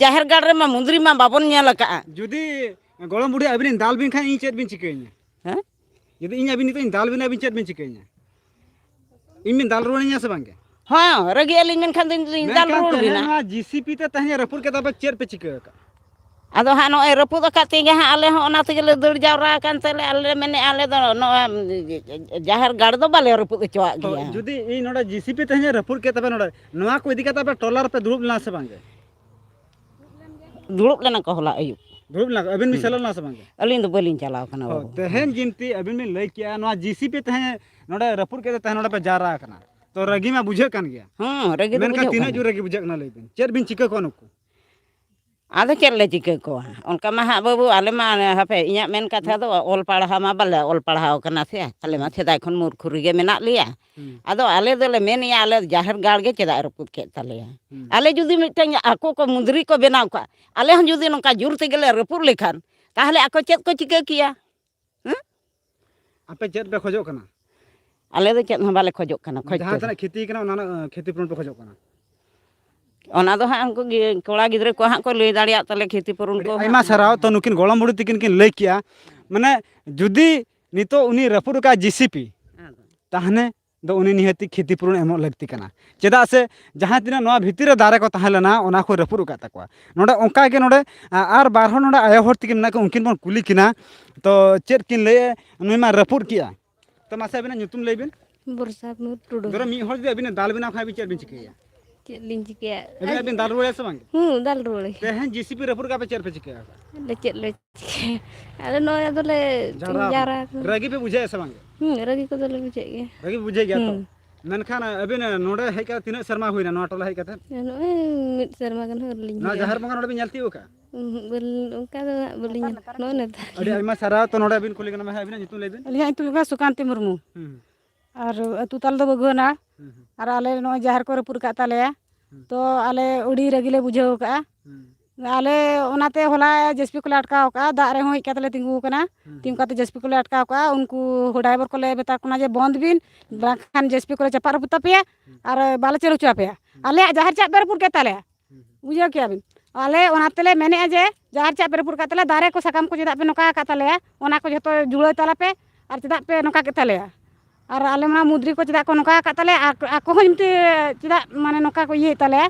ᱡᱟᱦᱮᱨ ᱜᱟᱲ ᱨᱮᱢᱟ ᱢᱩᱸᱫᱽᱨᱤ ᱢᱟ ᱵᱟᱵᱚᱱ ᱧᱮᱞ ᱟᱠᱟᱜᱼᱟ᱾ ᱡᱩᱫᱤ ᱜᱚᱲᱚᱢ ᱵᱩᱰᱷᱤ ᱟᱹᱵᱤᱱᱤᱧ ᱫᱟᱞ ᱵᱤᱱ ᱠᱷᱟᱱ, ᱤᱧ ᱪᱮᱫ ᱵᱤᱱ ᱪᱤᱠᱟᱹᱧᱟ? ᱦᱮᱸ? ᱡᱩᱫᱤ ᱤᱧ ᱟᱹᱵᱤᱱ ᱱᱤᱛᱚᱜ ᱤᱧ ᱫᱟᱞ ᱵᱤᱱᱟ, ᱟᱹᱵᱤᱱ ᱪᱮᱫ ᱵᱤᱱ ᱪᱤᱠᱟᱹᱧᱟ? ᱤᱧ ᱵᱤᱱ ᱫᱟᱞ ᱨᱩᱣᱟᱹᱲᱤᱧᱟ ᱥᱮ ᱵᱟᱝ ᱜᱮ? ᱦᱚᱸ, ᱨᱟᱹᱜᱤ ᱟᱹᱞᱤᱧ ᱢᱮᱱᱠᱷᱟᱱ ᱫᱚᱧ, ᱫᱚᱧ ᱫᱟᱞ ᱢᱮᱱᱠᱷᱟᱱ ᱨᱩᱣᱟᱹᱲ ᱛᱮᱦᱮᱧ ᱵᱤᱱᱟ᱾ ᱱᱚᱣᱟ ᱡᱤ ᱥᱤ ᱯᱤ ᱛᱮ ᱛᱮᱦᱮᱧ ᱨᱟᱹᱯᱩᱫ ᱠᱮᱫᱟ ᱯᱮ, ᱪᱮᱫ ᱯᱮ ᱪᱤᱠᱟᱹ ᱟᱠᱟᱫ? ᱟᱫᱚ ᱦᱟᱸᱜ ᱱᱚᱜᱼᱚᱭ ᱨᱟᱹᱯᱩᱫ ᱟᱠᱟᱫ ᱛᱮᱜᱮ ᱦᱟᱸᱜ ᱟᱞᱮ ᱦᱚᱸ ᱚᱱᱟ ᱛᱮᱜᱮ ᱞᱮ ᱫᱟᱹᱲ ᱡᱟᱣᱨᱟ ᱟᱠᱟᱱ ᱛᱮᱞᱮ, ᱟᱞᱮ ᱞᱮ ᱢᱮᱱᱮᱫᱼᱟ, ᱟᱞᱮ ᱫᱚ ᱱᱚᱣᱟ ᱡᱟᱦᱮᱨ ᱜᱟᱲ ᱫᱚ ᱵᱟᱞᱮ ᱨᱟᱹᱯᱩᱫ ᱦᱚᱪᱚᱣᱟᱜ ᱛᱚ ᱜᱮᱭᱟ᱾ ᱡᱩᱫᱤ ᱤᱧ ᱱᱚᱰᱮ ᱡᱤ ᱥᱤ ᱯᱤ ᱛᱮᱦᱮᱧ ᱨᱟᱹᱯᱩᱫ ᱠᱮᱫ ᱛᱟᱯᱮ ᱱᱚᱰᱮ, ᱱᱚᱣᱟ ᱠᱚ ᱤᱫᱤ ᱠᱟᱛᱮ ᱟᱯᱮ ᱴᱚᱞᱟ ᱨᱮᱯᱮ ᱫᱩᱲᱩᱵ ᱞᱮᱱᱟ ᱥᱮ ᱵᱟᱝ ᱜᱮ? ᱫᱩᱲᱩᱵ ᱞᱮᱱᱟ ᱠᱚ ᱦᱚᱞᱟ ᱟᱹᱭᱩᱵ᱾ ᱫᱩᱲᱩᱵ ᱞᱮᱱᱟ ᱠᱚ, ᱟᱹᱵᱤᱱ ᱵᱤᱱ ᱦᱩᱸ᱾ ᱥᱮᱞᱮᱫ ᱞᱮᱱᱟ ᱥᱮ ᱵᱟᱝ ᱜᱮ? ᱟᱹᱞᱤᱧ ᱫᱚ ᱵᱟᱹᱞᱤᱧ ᱪᱟᱞᱟᱣ ᱠᱟᱱᱟ ᱦᱚᱸ, ᱵᱟᱹᱵᱩ᱾ ᱛᱮᱦᱮᱧ ᱡᱤᱱᱛᱤ ᱟᱹᱵᱤᱱ ᱵᱤᱱ ᱞᱟᱹᱭ ᱠᱮᱜᱼᱟ, ᱱᱚᱣᱟ ᱡᱤ ᱥᱤ ᱯᱤ ᱛᱮᱦᱮᱧ ᱱᱚᱰᱮ ᱨᱟᱹᱯᱩᱫ ᱠᱮᱫ ᱛᱮ ᱛᱮᱦᱮᱧ ᱱᱚᱰᱮ ᱯᱮ ᱡᱟᱣᱨᱟ ᱟᱠᱟᱱᱟ, ᱛᱚ ᱨᱟᱹᱜᱤ ᱢᱟ ᱵᱩᱡᱷᱟᱹᱜ ᱠᱟᱱ ᱜᱮᱭᱟ᱾ ᱦᱚᱸ, ᱨᱟᱹᱜᱤ ᱫᱚ ᱢᱮᱱᱠᱷᱟᱱ ᱵᱩᱡᱷᱟᱹᱜ ᱛᱤᱱᱟᱹᱜ ᱠᱟᱱᱟ᱾ ᱡᱳᱨ ᱨᱟᱹᱜᱤ ᱵᱩᱡᱷᱟᱹᱜ ᱠᱟᱱᱟ ᱞᱟᱹᱭ ᱵᱤᱱ, ᱪᱮᱫ ᱵᱤᱱ ᱪᱤᱠᱟᱹ ᱠᱚᱣᱟ ᱱᱩᱠᱩ? ᱟᱫᱚ ᱪᱮᱫ ᱞᱮ ᱪᱤᱠᱟᱹ ᱠᱚᱣᱟ? ᱚᱱᱠᱟ ᱢᱟ ᱦᱟᱸᱜ ᱵᱟᱹᱵᱩ, ᱟᱞᱮ ᱢᱟ ᱦᱟᱯᱮ, ᱤᱧᱟᱹᱜ ᱢᱮᱱ ᱠᱟᱛᱷᱟ ᱫᱚ ᱚᱞ ᱯᱟᱲᱦᱟᱣ ᱢᱟ ᱵᱟᱞᱮ ᱚᱞ ᱯᱟᱲᱦᱟᱣ ᱠᱟᱱᱟ ᱥᱮ, ᱟᱞᱮ ᱢᱟ ᱦᱩᱸ᱾ ᱥᱮᱫᱟᱭ ᱠᱷᱚᱱ ᱢᱩᱨᱠᱷᱩ ᱨᱮᱜᱮ ᱢᱮᱱᱟᱜ ᱞᱮᱭᱟ᱾ ᱦᱩᱸ᱾ ᱟᱫᱚ ᱟᱞᱮ ᱫᱚᱞᱮ ᱢᱮᱱᱮᱜᱼᱟ, ᱟᱞᱮ ᱡᱟᱦᱮᱨ ᱜᱟᱲ ᱜᱮ ᱪᱮᱫᱟᱜ ᱮ ᱨᱟᱹᱯᱩᱫ ᱠᱮᱫ ᱛᱟᱞᱮᱭᱟ? ᱦᱩᱸ᱾ ᱟᱞᱮ ᱡᱩᱫᱤ ᱢᱤᱫᱴᱟᱝ ᱟᱠᱚ ᱠᱚ ᱢᱩᱸᱫᱽᱨᱤ ᱠᱚ ᱵᱮᱱᱟᱣ ᱠᱟᱜ, ᱟᱞᱮ ᱦᱚᱸ ᱡᱩᱫᱤ ᱱᱚᱝᱠᱟ ᱡᱳᱨ ᱛᱮᱜᱮ ᱞᱮ ᱨᱟᱹᱯᱩᱫ ᱞᱮᱠᱷᱟᱱ, ᱛᱟᱦᱞᱮ ᱟᱠᱚ ᱪᱮᱫ ᱠᱚ ᱪᱤᱠᱟᱹ ᱠᱮᱭᱟ? ᱦᱮᱸ? ᱟᱯᱮ ᱪᱮᱫ ᱯᱮ ᱠᱷᱚᱡᱚᱜ ᱠᱟᱱᱟ? ᱟᱞᱮ ᱫᱚ ᱪᱮᱫ ᱦᱚᱸ ᱵᱟᱞᱮ ᱠᱷᱚᱡᱚᱜ ᱠᱟᱱᱟ, ᱠᱷᱚᱡᱽ ᱡᱟᱦᱟᱸ ᱛᱮᱫᱚ᱾ ᱛᱤᱱᱟᱹᱜ ᱠᱷᱮᱛᱤ ᱠᱟᱱᱟ, ᱚᱱᱟ ᱨᱮᱱᱟᱜ, ᱮᱸ, ᱠᱷᱮᱛᱤ ᱯᱩᱨᱚᱱ ᱯᱮ ᱠᱷᱚᱡᱚᱜ ᱠᱟᱱᱟ? ᱚᱱᱟ ᱫᱚ ᱦᱟᱸᱜ ᱩᱱᱠᱩ ᱜᱤ-, ᱠᱚᱲᱟ ᱜᱤᱫᱽᱨᱟᱹ ᱠᱚ ᱦᱟᱸᱜ ᱠᱚ ᱞᱟᱹᱭ ᱫᱟᱲᱮᱭᱟᱜ ᱛᱟᱞᱮ, ᱠᱷᱮᱛᱤ ᱯᱩᱨᱚᱱ ᱟᱹᱰᱤ ᱠᱚ ᱟᱭᱢᱟ ᱦᱟᱸᱜ᱾ ᱥᱟᱨᱦᱟᱣ᱾ ᱛᱚ, ᱱᱩᱠᱤᱱ ᱜᱚᱲᱚᱢ ᱵᱩᱲᱦᱤ ᱛᱤᱠᱤᱱ ᱠᱤᱱ ᱞᱟᱹᱭ ᱠᱮᱜᱼᱟ, ᱢᱟᱱᱮ, ᱡᱩᱫᱤ ᱱᱤᱛᱚᱜ ᱩᱱᱤ ᱨᱟᱹᱯᱩᱫ ᱟᱠᱟᱫ ᱡᱤᱥᱤᱯᱤ, ᱟᱫᱚ᱾ ᱛᱟᱦᱚᱞᱮ ᱫᱚ ᱩᱱᱤ ᱱᱤᱦᱟᱹᱛᱤ ᱠᱷᱤᱛᱤ ᱯᱩᱨᱚᱱ ᱮᱢᱚᱜ ᱞᱟᱹᱠᱛᱤ ᱠᱟᱱᱟ᱾ ᱪᱮᱫᱟᱜ ᱥᱮ ᱡᱟᱦᱟᱸ ᱛᱤᱱᱟᱹᱜ ᱱᱚᱣᱟ ᱵᱷᱤᱛᱤᱨ ᱨᱮ ᱫᱟᱨᱮ ᱠᱚ ᱛᱟᱦᱮᱸ ᱞᱮᱱᱟ, ᱚᱱᱟ ᱠᱚ ᱨᱟᱹᱯᱩᱫ ᱟᱠᱟᱫ ᱛᱟᱠᱚᱣᱟ᱾ ᱱᱚᱰᱮ ᱚᱱᱠᱟ ᱜᱮ ᱱᱚᱰᱮ, ᱟ-, ᱟᱨ ᱵᱟᱨ ᱦᱚᱲ ᱱᱚᱰᱮ ᱟᱭᱳ ᱦᱚᱲ ᱛᱤᱠᱤᱱ ᱢᱮᱱᱟᱜ ᱠᱚ, ᱩᱱᱠᱤᱱ ᱵᱚᱱ ᱠᱩᱞᱤ ᱠᱤᱱᱟ᱾ ᱛᱚ ᱪᱮᱫ ᱠᱤᱱ ᱞᱟᱹᱭᱮᱫ, ᱱᱩᱭ ᱢᱟ ᱨᱟᱹᱯᱩᱫ ᱠᱮᱜᱼᱟ᱾ ᱛᱚ ᱢᱟᱥᱮ ᱟᱹᱵᱤᱱᱟᱜ ᱧᱩᱛᱩᱢ ᱞᱟᱹᱭ ᱵᱤᱱ᱾ ᱵᱚᱨᱥᱟ ᱴᱩᱰᱩ᱾ ᱫᱷᱚᱨᱚ ᱢᱤᱫ ᱦᱚᱲ ᱡᱩᱫᱤ ᱟᱹᱵᱤᱱᱮ ᱫᱟᱞ ᱵᱮᱱᱟ ᱠᱷᱟᱱ ᱟᱹᱵᱤᱱ ᱪᱮᱫ ᱵᱤᱱ ᱪᱤᱠᱟᱹᱭᱟ? ᱪᱮᱫ ᱞᱤᱧ ᱪᱤᱠᱟᱹᱭᱟ? ᱟᱹᱵᱤᱱ, ᱟᱹᱵᱤᱱ ᱫᱟᱞ ᱨᱩᱣᱟᱹᱲᱟ ᱥᱮ ᱵᱟᱝ? ᱦᱩᱸ, ᱫᱟᱞ ᱨᱩᱣᱟᱹᱲ᱾ ᱛᱮᱦᱮᱧ ᱡᱤᱥᱤᱯᱤ ᱨᱟᱹᱯᱩᱫ ᱠᱟᱜ ᱯᱮ, ᱪᱮᱫ ᱯᱮ ᱪᱤᱠᱟᱹᱭᱟ? ᱟᱞᱮ ᱪᱮᱫ ᱞᱮ ᱪᱤᱠᱟᱹᱭᱟ? ᱟᱞᱮ ᱱᱚᱜᱼᱚᱭ ᱟᱫᱚᱞᱮ ᱡᱟᱣᱨᱟ ᱡᱟᱣᱨᱟ ᱟᱠᱟᱱᱟ᱾ ᱨᱟᱹᱜᱤ ᱯᱮ ᱵᱩᱡᱷᱟᱹᱣᱮᱫᱼᱟ ᱥᱮ ᱵᱟᱝ? ᱦᱩᱸ, ᱨᱟᱹᱜᱤ ᱠᱚᱫᱚᱞᱮ ᱵᱩᱡᱷᱟᱹᱜ ᱜᱮᱭᱟ᱾ ᱨᱟᱹᱜᱤ ᱯᱮ ᱵᱩᱡᱷᱟᱹᱣ ᱜᱮᱭᱟ ᱛᱚ? ᱦᱩᱸ᱾ ᱢᱮᱱᱠᱷᱟᱱ ᱟᱹᱵᱤᱱ ᱱᱚᱰᱮ ᱦᱮᱡ ᱠᱟᱛᱮ ᱛᱤᱱᱟᱹᱜ ᱥᱮᱨᱢᱟ ᱦᱩᱭᱱᱟ ᱱᱚᱣᱟ ᱴᱚᱞᱟ ᱦᱮᱡ ᱠᱟᱛᱮ? ᱱᱚᱜᱼᱚᱭ ᱢᱤᱫ ᱥᱮᱨᱢᱟ ᱜᱟᱱ ᱦᱩᱭ ᱞᱤᱧ ᱱᱚᱣᱟ ᱦᱤᱡᱩᱜᱼᱟ᱾ ᱡᱟᱦᱮᱨ ᱵᱚᱸᱜᱟ ᱱᱚᱰᱮ ᱵᱤᱱ ᱧᱮᱞ ᱛᱤᱭᱳᱜ ᱟᱠᱟᱫᱼᱟ? ᱩᱸᱦᱩᱸ, ᱵᱟᱹᱞ-, ᱚᱱᱠᱟ ᱫᱚ ᱦᱟᱸᱜ ᱵᱟᱹᱞᱤᱧ ᱧᱮᱞ, ᱱᱚᱜᱼᱚᱭ ᱱᱮᱛᱟᱨ᱾ ᱟᱹᱰᱤ ᱟᱭᱢᱟ ᱥᱟᱨᱦᱟᱣ᱾ ᱛᱚ ᱱᱚᱰᱮ ᱟᱹᱵᱤᱱ ᱠᱩᱞᱤ ᱠᱟᱱᱟ, ᱢᱟ ᱦᱮᱸ, ᱟᱹᱵᱤᱱᱟᱜ ᱧᱩᱛᱩᱢ ᱞᱟᱹᱭ ᱵᱤᱱ᱾ ᱟᱹᱞᱤᱧᱟᱜ ᱧᱩᱛᱩᱢ ᱦᱩᱭᱩᱜ ᱠᱟᱱᱟ ᱥᱩᱠᱟᱱᱛᱤ ᱢᱩᱨᱢᱩ᱾ ᱦᱩᱸ, ᱦᱩᱸ᱾ ᱟᱨ ᱟᱹᱛᱩ ᱛᱟᱞᱮ ᱫᱚ ᱵᱟᱹᱜᱩᱣᱟᱱᱟ᱾ ᱦᱩᱸ, ᱦᱩᱸ᱾ ᱟᱨ ᱟᱞᱮ ᱱᱚᱜᱼᱚᱭ ᱡᱟᱦᱮᱨ ᱠᱚ ᱨᱟᱹᱯᱩᱫ ᱟᱠᱟᱫ ᱛᱟᱞᱮᱭᱟ᱾ ᱦᱩᱸ᱾ ᱛᱚ ᱟᱞᱮ ᱟᱹᱰᱤ ᱨᱟᱹᱜᱤ ᱞᱮ ᱵᱩᱡᱷᱟᱹᱣ ᱟᱠᱟᱫᱼᱟ᱾ ᱦᱩᱸ᱾ ᱟᱞᱮ ᱚᱱᱟᱛᱮ ᱦᱚᱞᱟ ᱡᱮᱥᱤᱯᱤ ᱠᱚᱞᱮ ᱟᱴᱠᱟᱣ ᱟᱠᱟᱫᱼᱟ, ᱫᱟᱜ ᱨᱮᱦᱚᱸ ᱦᱮᱡ ᱠᱟᱛᱮ ᱞᱮ ᱛᱤᱸᱜᱩ ᱟᱠᱟᱱᱟ᱾ ᱦᱩᱸ, ᱛᱤᱸᱜᱩ ᱦᱩᱸ᱾ ᱠᱟᱛᱮ ᱡᱮᱥᱤᱯᱤ ᱠᱚᱞᱮ ᱟᱴᱠᱟᱣ ᱟᱠᱟᱫᱼᱟ, ᱩᱱᱠᱩ ᱰᱨᱟᱭᱵᱷᱟᱨ ᱠᱚᱞᱮ ᱢᱮᱛᱟ ᱠᱚ ᱠᱟᱱᱟ ᱡᱮ ᱵᱚᱱᱫ ᱵᱤᱱ, ᱦᱩᱸ᱾ ᱵᱟᱝᱠᱷᱟᱱ ᱡᱮᱥᱤᱯᱤ ᱠᱚᱞᱮ ᱪᱟᱯᱟᱫ ᱨᱟᱹᱯᱩᱫ ᱛᱟᱯᱮᱭᱟ ᱦᱩᱸ᱾ ᱟᱨ ᱵᱟᱞᱮ ᱪᱟᱹᱞᱩ ᱦᱚᱪᱚ ᱟᱯᱮᱭᱟ᱾ ᱦᱩᱸ᱾ ᱟᱞᱮᱭᱟᱜ ᱡᱟᱦᱮᱨ ᱪᱮᱫ ᱯᱮ ᱨᱟᱹᱯᱩᱫ ᱠᱮᱫ ᱛᱟᱞᱮᱭᱟ᱾ ᱦᱩᱸ, ᱦᱩᱸ᱾ ᱵᱩᱡᱷᱟᱹᱣ ᱠᱮᱜᱼᱟ ᱵᱤᱱ? ᱟᱞᱮ ᱚᱱᱟ ᱛᱮᱞᱮ ᱢᱮᱱᱮᱫᱼᱟ ᱡᱮ ᱡᱟᱦᱮᱨ ᱪᱮᱫ ᱯᱮ ᱨᱟᱹᱯᱩᱫ ᱠᱟᱜ ᱛᱟᱞᱮᱭᱟ, ᱫᱟᱨᱮ ᱠᱚ ᱥᱟᱠᱟᱢ ᱠᱚ ᱪᱮᱫᱟᱜ ᱯᱮ ᱱᱚᱝᱠᱟ ᱟᱠᱟᱫ ᱛᱟᱞᱮᱭᱟ, ᱚᱱᱟ ᱠᱚ ᱡᱷᱚᱛᱚ ᱡᱩᱲᱟᱹᱣ ᱛᱟᱞᱮ ᱯᱮ᱾ ᱟᱨ ᱪᱮᱫᱟᱜ ᱯᱮ ᱱᱚᱝᱠᱟ ᱠᱮᱫ ᱛᱟᱞᱮᱭᱟ? ᱟᱨ ᱟᱞᱮ ᱢᱟ ᱢᱩᱫᱽᱨᱤ ᱠᱚ ᱪᱮᱫᱟᱜ ᱠᱚ ᱱᱚᱝᱠᱟ ᱟᱠᱟᱫ ᱛᱟᱞᱮᱭᱟ? ᱟᱨ ᱟᱠᱚ ᱦᱚᱸ ᱮᱢᱛᱮ ᱪᱮᱫᱟᱜ ᱢᱟᱱᱮ ᱱᱚᱝᱠᱟ ᱠᱚ ᱤᱭᱟᱹᱭᱮᱫ ᱛᱟᱞᱮᱭᱟ?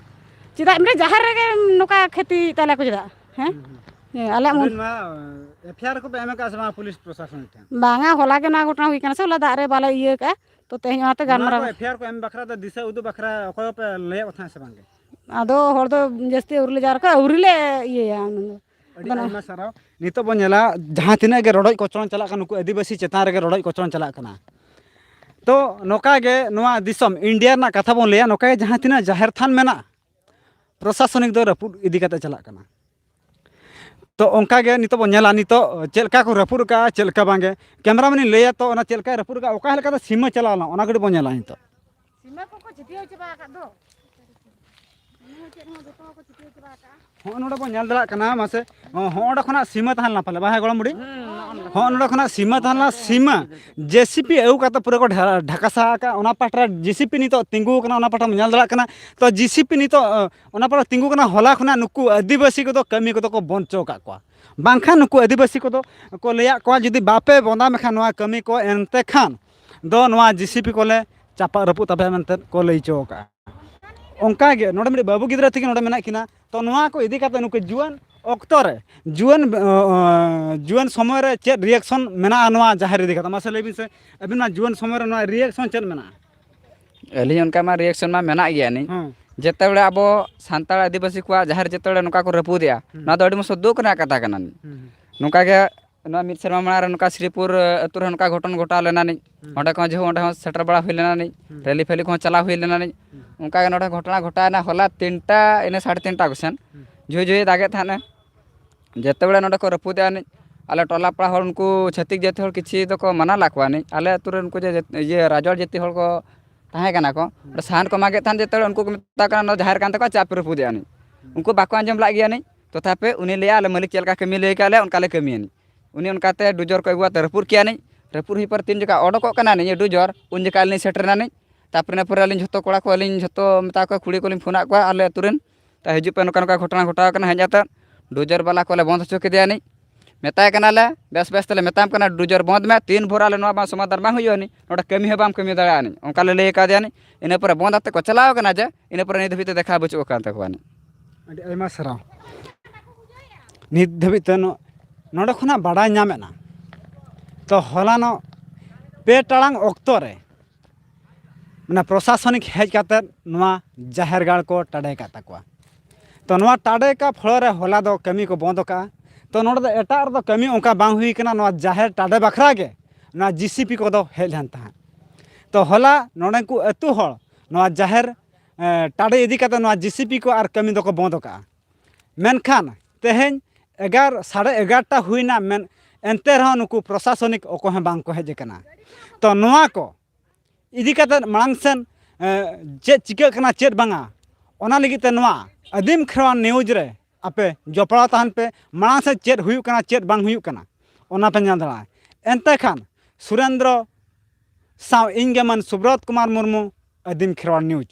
ᱪᱮᱫᱟᱜ ᱢᱟᱱᱮ ᱡᱟᱦᱮᱨ ᱨᱮᱜᱮ ᱱᱚᱝᱠᱟ ᱠᱷᱮᱛᱤᱭᱮᱫ ᱛᱟᱞᱮᱭᱟ ᱠᱚ ᱪᱮᱫᱟᱜ? ᱦᱮᱸ? ᱦᱩᱸ, ᱦᱩᱸ᱾ ᱦᱮᱸ, ᱟᱞᱮᱭᱟᱜ ᱢᱩᱫᱽ- ᱟᱵᱮᱱ ᱱᱚᱣᱟ, ᱮᱯᱷ ᱟᱭ ᱟᱨ ᱠᱚᱯᱮ ᱮᱢ ᱟᱠᱟᱫᱼᱟ ᱥᱮ ᱵᱟᱝ ᱯᱩᱞᱤᱥ ᱯᱨᱚᱥᱟᱥᱚᱱ ᱴᱷᱮᱱ? ᱵᱟᱝᱟ, ᱦᱚᱞᱟ ᱜᱮ ᱱᱚᱣᱟ ᱜᱷᱚᱴᱚᱱᱟ ᱦᱩᱭ ᱠᱟᱱᱟ ᱥᱮ, ᱦᱚᱞᱟ ᱫᱟᱜ ᱨᱮ ᱵᱟᱞᱮ ᱤᱭᱟᱹ ᱠᱟᱜᱼᱟ᱾ ᱛᱚ ᱛᱮᱦᱮᱧ ᱚᱱᱟᱛᱮ ᱱᱚᱣᱟ ᱜᱟᱞᱢᱟᱨᱟᱣ ᱠᱚ ᱮᱯᱷ ᱟᱭ ᱟᱨ ᱠᱚ ᱮᱢ ᱵᱟᱠᱷᱨᱟ ᱫᱚ, ᱫᱤᱥᱟᱹ ᱩᱫᱩᱜ ᱵᱟᱠᱷᱨᱟ ᱚᱠᱚᱭ ᱯᱮ ᱞᱟᱹᱭᱟᱫ ᱠᱚ ᱛᱟᱦᱮᱸᱫ ᱥᱮ ᱵᱟᱝ ᱜᱮ? ᱟᱫᱚ ᱦᱚᱲ ᱫᱚ ᱡᱟᱹᱥᱛᱤ ᱟᱹᱣᱨᱤ ᱞᱮ ᱡᱟᱣᱨᱟ ᱠᱚᱣᱟ, ᱟᱹᱣᱨᱤ ᱞᱮ ᱤᱭᱟᱹᱭᱟ ᱚᱱᱟ ᱫᱚ᱾ ᱟᱹᱰᱤ ᱟᱫᱚ ᱱᱚ- ᱟᱭᱢᱟ ᱥᱟᱨᱦᱟᱣ᱾ ᱱᱤᱛᱚᱜ ᱵᱚᱱ ᱧᱮᱞᱟ, ᱡᱟᱦᱟᱸ ᱛᱤᱱᱟᱹᱜ ᱜᱮ ᱨᱚᱰᱚᱡ ᱠᱚᱪᱞᱚᱱ ᱪᱟᱞᱟᱜ ᱠᱟᱱᱟ, ᱱᱩᱠᱩ ᱟᱹᱫᱤᱵᱟᱹᱥᱤ ᱪᱮᱛᱟᱱ ᱨᱮᱜᱮ ᱨᱚᱰᱚᱡ ᱠᱚᱪᱞᱚᱱ ᱪᱟᱞᱟᱜ ᱠᱟᱱᱟ᱾ ᱛᱚ ᱱᱚᱝᱠᱟ ᱜᱮ ᱱᱚᱣᱟ ᱫᱤᱥᱚᱢ ᱤᱱᱰᱤᱭᱟ ᱨᱮᱱᱟᱜ ᱠᱟᱛᱷᱟ ᱵᱚᱱ ᱞᱟᱹᱭᱟ, ᱱᱚᱝᱠᱟ ᱜᱮ ᱡᱟᱦᱟᱸ ᱛᱤᱱᱟᱹᱜ ᱡᱟᱦᱮᱨ ᱛᱷᱟᱱ ᱢᱮᱱᱟᱜᱼᱟ, ᱯᱨᱚᱥᱟᱥᱚᱱᱤᱠ ᱫᱚ ᱨᱟᱹᱯᱩᱫ ᱤᱫᱤ ᱠᱟᱛᱮ ᱪᱟᱞᱟᱜ ᱠᱟᱱᱟ᱾ ᱛᱚ ᱚᱱᱠᱟ ᱜᱮ ᱱᱤᱛᱚᱜ ᱵᱚᱱ ᱧᱮᱞᱟ, ᱱᱤᱛᱚᱜ ᱪᱮᱫ ᱞᱮᱠᱟ ᱠᱚ ᱨᱟᱹᱯᱩᱫ ᱟᱠᱟᱫᱼᱟ, ᱪᱮᱫ ᱞᱮᱠᱟ ᱵᱟᱝ ᱜᱮ᱾ ᱠᱮᱢᱨᱟᱢᱮᱱ ᱤᱧ ᱞᱟᱹᱭᱟ, ᱛᱚ ᱚᱱᱟ ᱪᱮᱫ ᱞᱮᱠᱟᱭ ᱨᱟᱹᱯᱩᱫ ᱟᱠᱟᱫᱼᱟ, ᱚᱠᱟ ᱞᱮᱠᱟᱛᱮ ᱥᱤᱢᱟᱹ ᱪᱟᱞᱟᱣ ᱞᱮᱱᱟ, ᱚᱱᱟ ᱠᱟᱹᱴᱤᱡ ᱵᱚᱱ ᱧᱮᱞᱟ ᱱᱤᱛᱚᱜ᱾ ᱥᱤᱢᱟᱹ ᱠᱚᱠᱚ ᱪᱷᱟᱹᱴᱭᱟᱹᱣ ᱪᱟᱵᱟ ᱟᱠᱟᱫ ᱫᱚ᱾ ᱥᱤᱢᱟᱹ ᱪᱮᱫ ᱦᱚᱸ ᱡᱚᱛᱚ ᱠᱚ ᱪᱷᱟᱹᱴᱭᱟᱹᱣ ᱪᱟᱵᱟ ᱟᱠᱟᱫᱼᱟ᱾ ᱦᱚᱸᱜᱼᱚ ᱱᱚᱰᱮ ᱵᱚᱱ ᱧᱮᱞ ᱫᱟᱲᱮᱭᱟᱜ ᱠᱟᱱᱟ, ᱢᱟᱥᱮ, ᱦᱚᱸ, ᱦᱚᱸ, ᱚᱸᱰᱮ ᱠᱷᱚᱱᱟᱜ ᱥᱤᱢᱟᱹ ᱛᱟᱦᱮᱸ ᱞᱮᱱᱟ ᱯᱟᱞᱮ, ᱵᱟᱝ ᱦᱮᱸ, ᱜᱚᱲᱚᱢ ᱵᱩᱰᱷᱤ? ᱦᱮᱸ, ᱱᱚᱜᱼᱚ ᱱᱚᱰᱮ᱾ ᱦᱚᱸ, ᱱᱚᱰᱮ ᱠᱷᱚᱱᱟᱜ ᱥᱤᱢᱟᱹ ᱛᱟᱦᱮᱸ ᱞᱮᱱᱟ, ᱥᱤᱢᱟᱹ ᱡᱮᱥᱤᱯᱤ ᱟᱹᱜᱩ ᱠᱟᱛᱮ ᱯᱩᱨᱟᱹ ᱠᱚ ᱰᱷᱟ-, ᱰᱷᱟᱠᱟᱥᱟ ᱟᱠᱟᱫ᱾ ᱚᱱᱟ ᱯᱟᱦᱴᱟ ᱨᱮ ᱡᱮᱥᱤᱯᱤ ᱱᱤᱛᱚᱜ ᱛᱤᱸᱜᱩ ᱟᱠᱟᱱᱟ, ᱚᱱᱟ ᱯᱟᱦᱴᱟ ᱧᱮᱞ ᱫᱟᱲᱮᱭᱟᱜ ᱠᱟᱱᱟ᱾ ᱛᱚ ᱡᱮᱥᱤᱯᱤ ᱱᱤᱛᱚᱜ, ᱚ, ᱚᱱᱟ ᱯᱟᱦᱴᱟ ᱛᱤᱸᱜᱩ ᱠᱟᱱᱟ, ᱦᱚᱞᱟ ᱠᱷᱚᱱᱟᱜ ᱱᱩᱠᱩ ᱟᱹᱫᱤᱵᱟᱹᱥᱤ ᱠᱚᱫᱚ ᱠᱟᱹᱢᱤ ᱠᱚᱫᱚ ᱠᱚ ᱵᱚᱱᱫ ᱦᱚᱪᱚ ᱟᱠᱟᱫ ᱠᱚᱣᱟ᱾ ᱵᱟᱝᱠᱷᱟᱱ ᱱᱩᱠᱩ ᱟᱹᱫᱤᱵᱟᱹᱥᱤ ᱠᱚᱫᱚ ᱠᱚ ᱞᱟᱹᱭᱟᱫ ᱠᱚᱣᱟ, ᱡᱩᱫᱤ ᱵᱟᱯᱮ ᱵᱚᱸᱫᱟ ᱢᱮᱠᱷᱟᱱ ᱱᱚᱣᱟ ᱠᱟᱹᱢᱤ ᱠᱚ, ᱮᱱᱛᱮ ᱠᱷᱟᱱ ᱫᱚ ᱱᱚᱣᱟ ᱡᱮᱥᱤᱯᱤ ᱠᱚᱞᱮ ᱪᱟᱯᱟᱫ ᱨᱟᱹᱯᱩᱫ ᱛᱟᱯᱮᱭᱟ ᱢᱮᱱᱛᱮ ᱠᱚ ᱞᱟᱹᱭ ᱦᱚᱪᱚ ᱟᱠᱟᱫᱼᱟ᱾ ᱚᱱᱠᱟ ᱜᱮ ᱱᱚᱰᱮ ᱢᱤᱫᱴᱤᱡ ᱵᱟᱹᱵᱩ ᱜᱤᱫᱽᱨᱟᱹ ᱛᱤᱠᱤᱱ ᱱᱚᱰᱮ ᱢᱮᱱᱟᱜ ᱠᱤᱱᱟ᱾ ᱛᱚ ᱱᱚᱣᱟ ᱠᱚ ᱤᱫᱤ ᱠᱟᱛᱮ ᱱᱩᱠᱩ ᱡᱩᱣᱟᱹᱱ ᱚᱠᱛᱚ ᱨᱮ, ᱡᱩᱣᱟᱹᱱ, ᱚ, ᱚ, ᱡᱩᱣᱟᱹᱱ ᱥᱚᱢᱚᱭ ᱨᱮ ᱪᱮᱫ reaction ᱢᱮᱱᱟᱜᱼᱟ ᱱᱚᱣᱟ ᱡᱟᱦᱮᱨ ᱤᱫᱤ ᱠᱟᱛᱮ? ᱢᱟᱥᱮ ᱞᱟᱹᱭ ᱵᱤᱱ ᱥᱮ, ᱟᱹᱵᱤᱱ ᱢᱟ ᱡᱩᱣᱟᱹᱱ ᱥᱚᱢᱚᱭ ᱨᱮ ᱱᱚᱣᱟ reaction ᱪᱮᱫ ᱢᱮᱱᱟᱜᱼᱟ? ᱟᱹᱞᱤᱧ ᱚᱱᱠᱟ ᱢᱟ reaction ᱢᱟ ᱢᱮᱱᱟᱜ ᱜᱮᱭᱟ ᱱᱤᱡ᱾ ᱦᱮᱸ᱾ ᱡᱮᱛᱮ ᱵᱮᱲᱟ ᱟᱵᱚ ᱥᱟᱱᱛᱟᱲ ᱟᱹᱫᱤᱵᱟᱹᱥᱤ ᱠᱚᱣᱟᱜ ᱡᱟᱦᱮᱨ ᱡᱮᱛᱮ ᱵᱮᱲᱟ ᱱᱚᱝᱠᱟ ᱠᱚ ᱨᱟᱹᱯᱩᱫᱮᱜᱼᱟ, ᱦᱩᱸ᱾ ᱱᱚᱣᱟ ᱫᱚ ᱟᱹᱰᱤ ᱢᱚᱡᱽ ᱫᱩᱠ ᱨᱮᱱᱟᱜ ᱠᱟᱛᱷᱟ ᱠᱟᱱᱟ ᱱᱤᱡ᱾ ᱦᱩᱸ, ᱦᱩᱸ᱾ ᱱᱚᱝᱠᱟ ᱜᱮ ᱱᱚᱣᱟ ᱢᱤᱫ ᱥᱮᱨᱢᱟ ᱢᱟᱲᱟᱝ ᱨᱮ ᱱᱚᱝᱠᱟ ᱥᱨᱤᱯᱩᱨ, ᱟᱹᱛᱩ ᱨᱮ ᱱᱚᱝᱠᱟ ᱜᱷᱚᱴᱚᱱ ᱜᱷᱚᱴᱟᱣ ᱞᱮᱱᱟ ᱱᱤᱡ᱾ ᱦᱩᱸ᱾ ᱚᱸᱰᱮ ᱠᱷᱚᱱ ᱡᱮᱦᱩ ᱚᱸᱰᱮ ᱦᱚᱸ ᱥᱮᱴᱮᱨ ᱵᱟᱲᱟ ᱦᱩᱭ ᱞᱮᱱᱟ ᱱᱤᱡ᱾ ᱦᱩᱸ᱾ ᱨᱮᱞᱤ ᱯᱷᱮᱞᱤ ᱠᱚᱦᱚᱸ ᱪᱟᱞᱟᱣ ᱦᱩᱭ ᱞᱮᱱᱟ ᱱᱤᱡ᱾ ᱦᱩᱸ᱾ ᱚᱱᱠᱟ ᱜᱮ ᱱᱚᱰᱮ ᱜᱷᱚᱴᱚᱱᱟ ᱜᱷᱚᱴᱟᱣ ᱮᱱᱟ ᱦᱚᱞᱟ ᱛᱤᱱᱴᱟ, ᱤᱱᱟᱹ ᱥᱟᱲᱮ ᱛᱤᱱᱴᱟ ᱠᱚ ᱥᱮᱱ᱾ ᱦᱩᱸ᱾ ᱡᱷᱩᱭ ᱡᱷᱩᱭ ᱫᱟᱜᱮᱫ ᱛᱟᱦᱮᱱᱟ᱾ ᱡᱮᱛᱮ ᱵᱮᱲᱟ ᱱᱚᱰᱮ ᱠᱚ ᱨᱟᱹᱯᱩᱫᱮᱜᱼᱟ ᱱᱤᱡ, ᱟᱞᱮ ᱴᱚᱞᱟ ᱯᱟᱲᱟ ᱦᱚᱲ ᱩᱱᱠᱩ ᱪᱷᱟᱹᱛᱤᱠ ᱡᱟᱹᱛᱤ ᱦᱚᱲ ᱠᱤᱪᱷᱤ ᱫᱚᱠᱚ ᱢᱟᱱᱟ ᱞᱮᱫ ᱠᱚᱣᱟ ᱱᱤᱡ᱾ ᱟᱞᱮ ᱟᱹᱛᱩ ᱨᱮ ᱩᱱᱠᱩ ᱡᱮ, ᱡᱮ, ᱤᱭᱟᱹ ᱨᱟᱡᱚᱲ ᱡᱟᱹᱛᱤ ᱦᱚᱲ ᱠᱚ ᱛᱟᱦᱮᱸ ᱠᱟᱱᱟ ᱠᱚ, ᱚᱸᱰᱮ ᱥᱟᱦᱟᱱ ᱠᱚ ᱢᱟᱜᱮᱫ ᱛᱟᱦᱮᱱ, ᱡᱮᱛᱮ ᱵᱮᱲᱟ ᱩᱱᱠᱩ ᱠᱚ ᱢᱮᱛᱟ ᱠᱟᱱᱟ, "ᱱᱚᱣᱟ ᱡᱟᱦᱮᱨ ᱠᱟᱱ ᱛᱟᱠᱚᱣᱟ, ᱪᱮᱫ ᱯᱮ ᱨᱟᱹᱯᱩᱫᱮᱜᱼᱟ ᱱᱤᱡ?" ᱩᱱᱠᱩ ᱵᱟᱠᱚ ᱟᱸᱡᱚᱢ ᱞᱟᱜ ᱜᱮᱭᱟ ᱱᱤᱡ᱾ ᱛᱚᱛᱷᱟᱯᱤ ᱩᱱᱤ ᱞᱟᱹᱭᱟ, "ᱟᱞᱮ ᱢᱟᱹᱞᱤᱠ ᱪᱮᱫ ᱞᱮᱠᱟ ᱠᱟᱹᱢᱤ ᱞᱟᱹᱭ ᱠᱟᱜ ᱞᱮᱭᱟ, ᱚᱱᱠᱟ ᱞᱮ ᱠᱟᱹᱢᱤᱭᱟ ᱱᱤᱡ᱾" ᱩᱱᱤ ᱚᱱᱠᱟᱛᱮ ᱰᱩᱡᱚᱨ ᱠᱚ ᱟᱹᱜᱩ ᱠᱟᱛᱮ ᱨᱟᱹᱯᱩᱫ ᱠᱮᱜᱼᱟ ᱱᱤᱡ᱾ ᱨᱟᱹᱯᱩᱫ ᱦᱩᱭ ᱯᱚᱨᱮ ᱛᱤᱱ ᱡᱚᱠᱷᱟ ᱚᱰᱚᱠᱚᱜ ᱠᱟᱱᱟ ᱱᱤᱡ ᱰᱩᱡᱚᱨ, ᱩᱱ ᱡᱚᱠᱷᱟ ᱟᱹᱞᱤᱧ ᱥᱮᱴᱮᱨ ᱮᱱᱟ ᱱᱤᱡ᱾ ᱛᱟᱨᱯᱚᱨᱮ ᱤᱱᱟᱹ ᱯᱚᱨᱮ ᱟᱹᱞᱤᱧ ᱡᱷᱚᱛᱚ ᱠᱚᱲᱟ ᱠᱚ, ᱟᱹᱞᱤᱧ ᱡᱷᱚᱛᱚ ᱢᱮᱛᱟ ᱠᱚᱣᱟ, ᱠᱩᱲᱤ ᱠᱚᱞᱤᱧ ᱯᱷᱳᱱᱟᱫ ᱠᱚᱣᱟ ᱟᱞᱮ ᱟᱹᱛᱩ ᱨᱮᱱ, ᱛᱟ ᱦᱤᱡᱩᱜ ᱯᱮ, ᱱᱚᱝᱠᱟ ᱱᱚᱝᱠᱟ ᱜᱷᱚᱴᱚᱱᱟ ᱜᱷᱚᱴᱟᱣ ᱠᱟᱱᱟ᱾ ᱦᱮᱡ ᱠᱟᱛᱮ ᱰᱩᱡᱚᱨ ᱵᱟᱞᱟ ᱠᱚᱞᱮ ᱵᱚᱱᱫ ᱦᱚᱪᱚ ᱠᱮᱫᱮᱭᱟ ᱱᱤᱡ᱾ ᱢᱮᱛᱟᱭ ᱠᱟᱱᱟᱞᱮ, "ᱵᱮᱥ ᱵᱮᱥ ᱛᱮᱞᱮ ᱢᱮᱛᱟᱢ ᱠᱟᱱᱟ, ᱰᱩᱡᱚᱨ ᱵᱚᱱᱫ ᱢᱮ, ᱛᱤᱱ ᱵᱷᱳᱨ ᱟᱞᱮ ᱱᱚᱣᱟ ᱵᱟᱝ ᱥᱚᱢᱟᱫᱷᱟᱱ ᱵᱟᱝ ᱦᱩᱭᱩᱜᱼᱟ ᱱᱤᱡ, ᱱᱚᱰᱮ ᱠᱟᱹᱢᱤ ᱦᱚᱸ ᱵᱟᱢ ᱠᱟᱹᱢᱤ ᱫᱟᱲᱮᱭᱟᱜᱼᱟ ᱱᱤᱡ", ᱚᱱᱠᱟ ᱞᱮ ᱞᱟᱹᱭ ᱟᱠᱟᱫᱮᱭᱟ ᱱᱤᱡ᱾ ᱤᱱᱟᱹ ᱯᱚᱨᱮ ᱵᱚᱱᱫ ᱟᱛᱮ ᱠᱚ ᱪᱟᱞᱟᱣ ᱠᱟᱱᱟ ᱡᱮ, ᱤᱱᱟᱹ ᱯᱚᱨᱮ ᱱᱤᱛ ᱫᱷᱟᱹᱵᱤᱡ ᱛᱮ ᱫᱮᱠᱷᱟ ᱵᱟᱹᱪᱩᱜ ᱟᱠᱟᱱ ᱛᱟᱠᱚᱣᱟ ᱱᱤᱡ᱾ ᱟᱹᱰᱤ ᱟᱭᱢᱟ ᱥᱟᱨᱦᱟᱣ᱾ ᱱᱤᱛ ᱫᱷᱟᱹᱵᱤᱡ ᱛᱮ ᱱᱚ-, ᱱᱚᱰᱮ ᱠᱷᱚᱱᱟᱜ ᱵᱟᱰᱟᱭ ᱧᱟᱢᱮᱱᱟ, ᱛᱚ ᱦᱚᱞᱟᱱᱚᱜ ᱯᱮ ᱴᱟᱲᱟᱝ ᱚᱠᱛᱚ ᱨᱮ ᱢᱟᱱᱮ ᱯᱨᱚᱥᱟᱥᱚᱱᱤᱠ ᱦᱮᱡ ᱠᱟᱛᱮ ᱱᱚᱣᱟ ᱡᱟᱦᱮᱨ ᱜᱟᱲ ᱠᱚ ᱴᱟᱰᱮ ᱟᱠᱟᱫ ᱛᱟᱠᱚᱣᱟ᱾ ᱛᱚ ᱱᱚᱣᱟ ᱴᱟᱰᱮ ᱟᱠᱟᱫ ᱯᱷᱚᱲᱚ ᱨᱮ ᱦᱚᱞᱟ ᱫᱚ ᱠᱟᱹᱢᱤ ᱠᱚ ᱵᱚᱱᱫ ᱟᱠᱟᱫᱼᱟ᱾ ᱛᱚ ᱱᱚᱰᱮ ᱫᱚ ᱮᱴᱟᱜ ᱨᱮᱫᱚ ᱠᱟᱹᱢᱤ ᱚᱱᱠᱟ ᱵᱟᱝ ᱦᱩᱭ ᱠᱟᱱᱟ, ᱱᱚᱣᱟ ᱡᱟᱦᱮᱨ ᱴᱟᱰᱮ ᱵᱟᱠᱷᱨᱟ ᱜᱮ ᱱᱚᱣᱟ ᱡᱤ ᱥᱤ ᱯᱤ ᱠᱚᱫᱚ ᱦᱮᱡ ᱞᱮᱱ ᱛᱟᱦᱮᱸᱫ᱾ ᱛᱚ ᱦᱚᱞᱟ ᱱᱚᱰᱮ ᱠᱚ ᱟᱹᱛᱩ ᱦᱚᱲ ᱱᱚᱣᱟ ᱡᱟᱦᱮᱨ, ᱮ, ᱴᱟᱰᱮ ᱤᱫᱤ ᱠᱟᱛᱮ ᱱᱚᱣᱟ ᱡᱤ ᱥᱤ ᱯᱤ ᱠᱚ ᱟᱨ ᱠᱟᱹᱢᱤ ᱫᱚᱠᱚ ᱵᱚᱱᱫ ᱟᱠᱟᱫᱼᱟ᱾ ᱢᱮᱱᱠᱷᱟᱱ ᱛᱮᱦᱮᱧ ᱮᱜᱟᱨ, ᱥᱟᱲᱮ ᱮᱜᱟᱨᱚᱴᱟ ᱦᱩᱭᱱᱟ, ᱢᱮᱱ, ᱮᱱᱛᱮ ᱨᱮᱦᱚᱸ ᱱᱩᱠᱩ ᱯᱨᱚᱥᱟᱥᱚᱱᱤᱠ ᱚᱠᱚᱭ ᱦᱚᱸ ᱵᱟᱝ ᱠᱚ ᱦᱮᱡ ᱟᱠᱟᱱᱟ᱾ ᱛᱚ ᱱᱚᱣᱟ ᱠᱚ ᱤᱫᱤ ᱠᱟᱛᱮ ᱢᱟᱲᱟᱝ ᱥᱮᱱ, ᱮ, ᱪᱮᱫ ᱪᱤᱠᱟᱹᱜ ᱠᱟᱱᱟ, ᱪᱮᱫ ᱵᱟᱝᱟ, ᱚᱱᱟ ᱞᱟᱹᱜᱤᱫ ᱛᱮ ᱱᱚᱣᱟ ᱟᱹᱫᱤᱢ ᱠᱷᱮᱨᱣᱟᱲ ᱱᱤᱭᱩᱡᱽ ᱨᱮ ᱟᱯᱮ ᱡᱚᱯᱲᱟᱣ ᱛᱟᱦᱮᱱ ᱯᱮ᱾ ᱢᱟᱲᱟᱝ ᱥᱮᱫ ᱪᱮᱫ ᱦᱩᱭᱩᱜ ᱠᱟᱱᱟ, ᱪᱮᱫ ᱵᱟᱝ ᱦᱩᱭᱩᱜ ᱠᱟᱱᱟ, ᱚᱱᱟ ᱯᱮ ᱧᱮᱞ ᱫᱟᱲᱮᱭᱟᱜᱼᱟ᱾ ᱮᱱᱛᱮ ᱠᱷᱟᱱ ᱥᱩᱨᱮᱱᱫᱨᱚ ᱥᱟᱶ ᱤᱧ ᱜᱮ ᱢᱟᱱ ᱥᱩᱵᱨᱚᱛ ᱠᱩᱢᱟᱨ ᱢᱩᱨᱢᱩ, ᱟᱹᱫᱤᱢ ᱠᱷᱮᱨᱣᱟᱲ ᱱᱤᱭᱩᱡᱽ᱾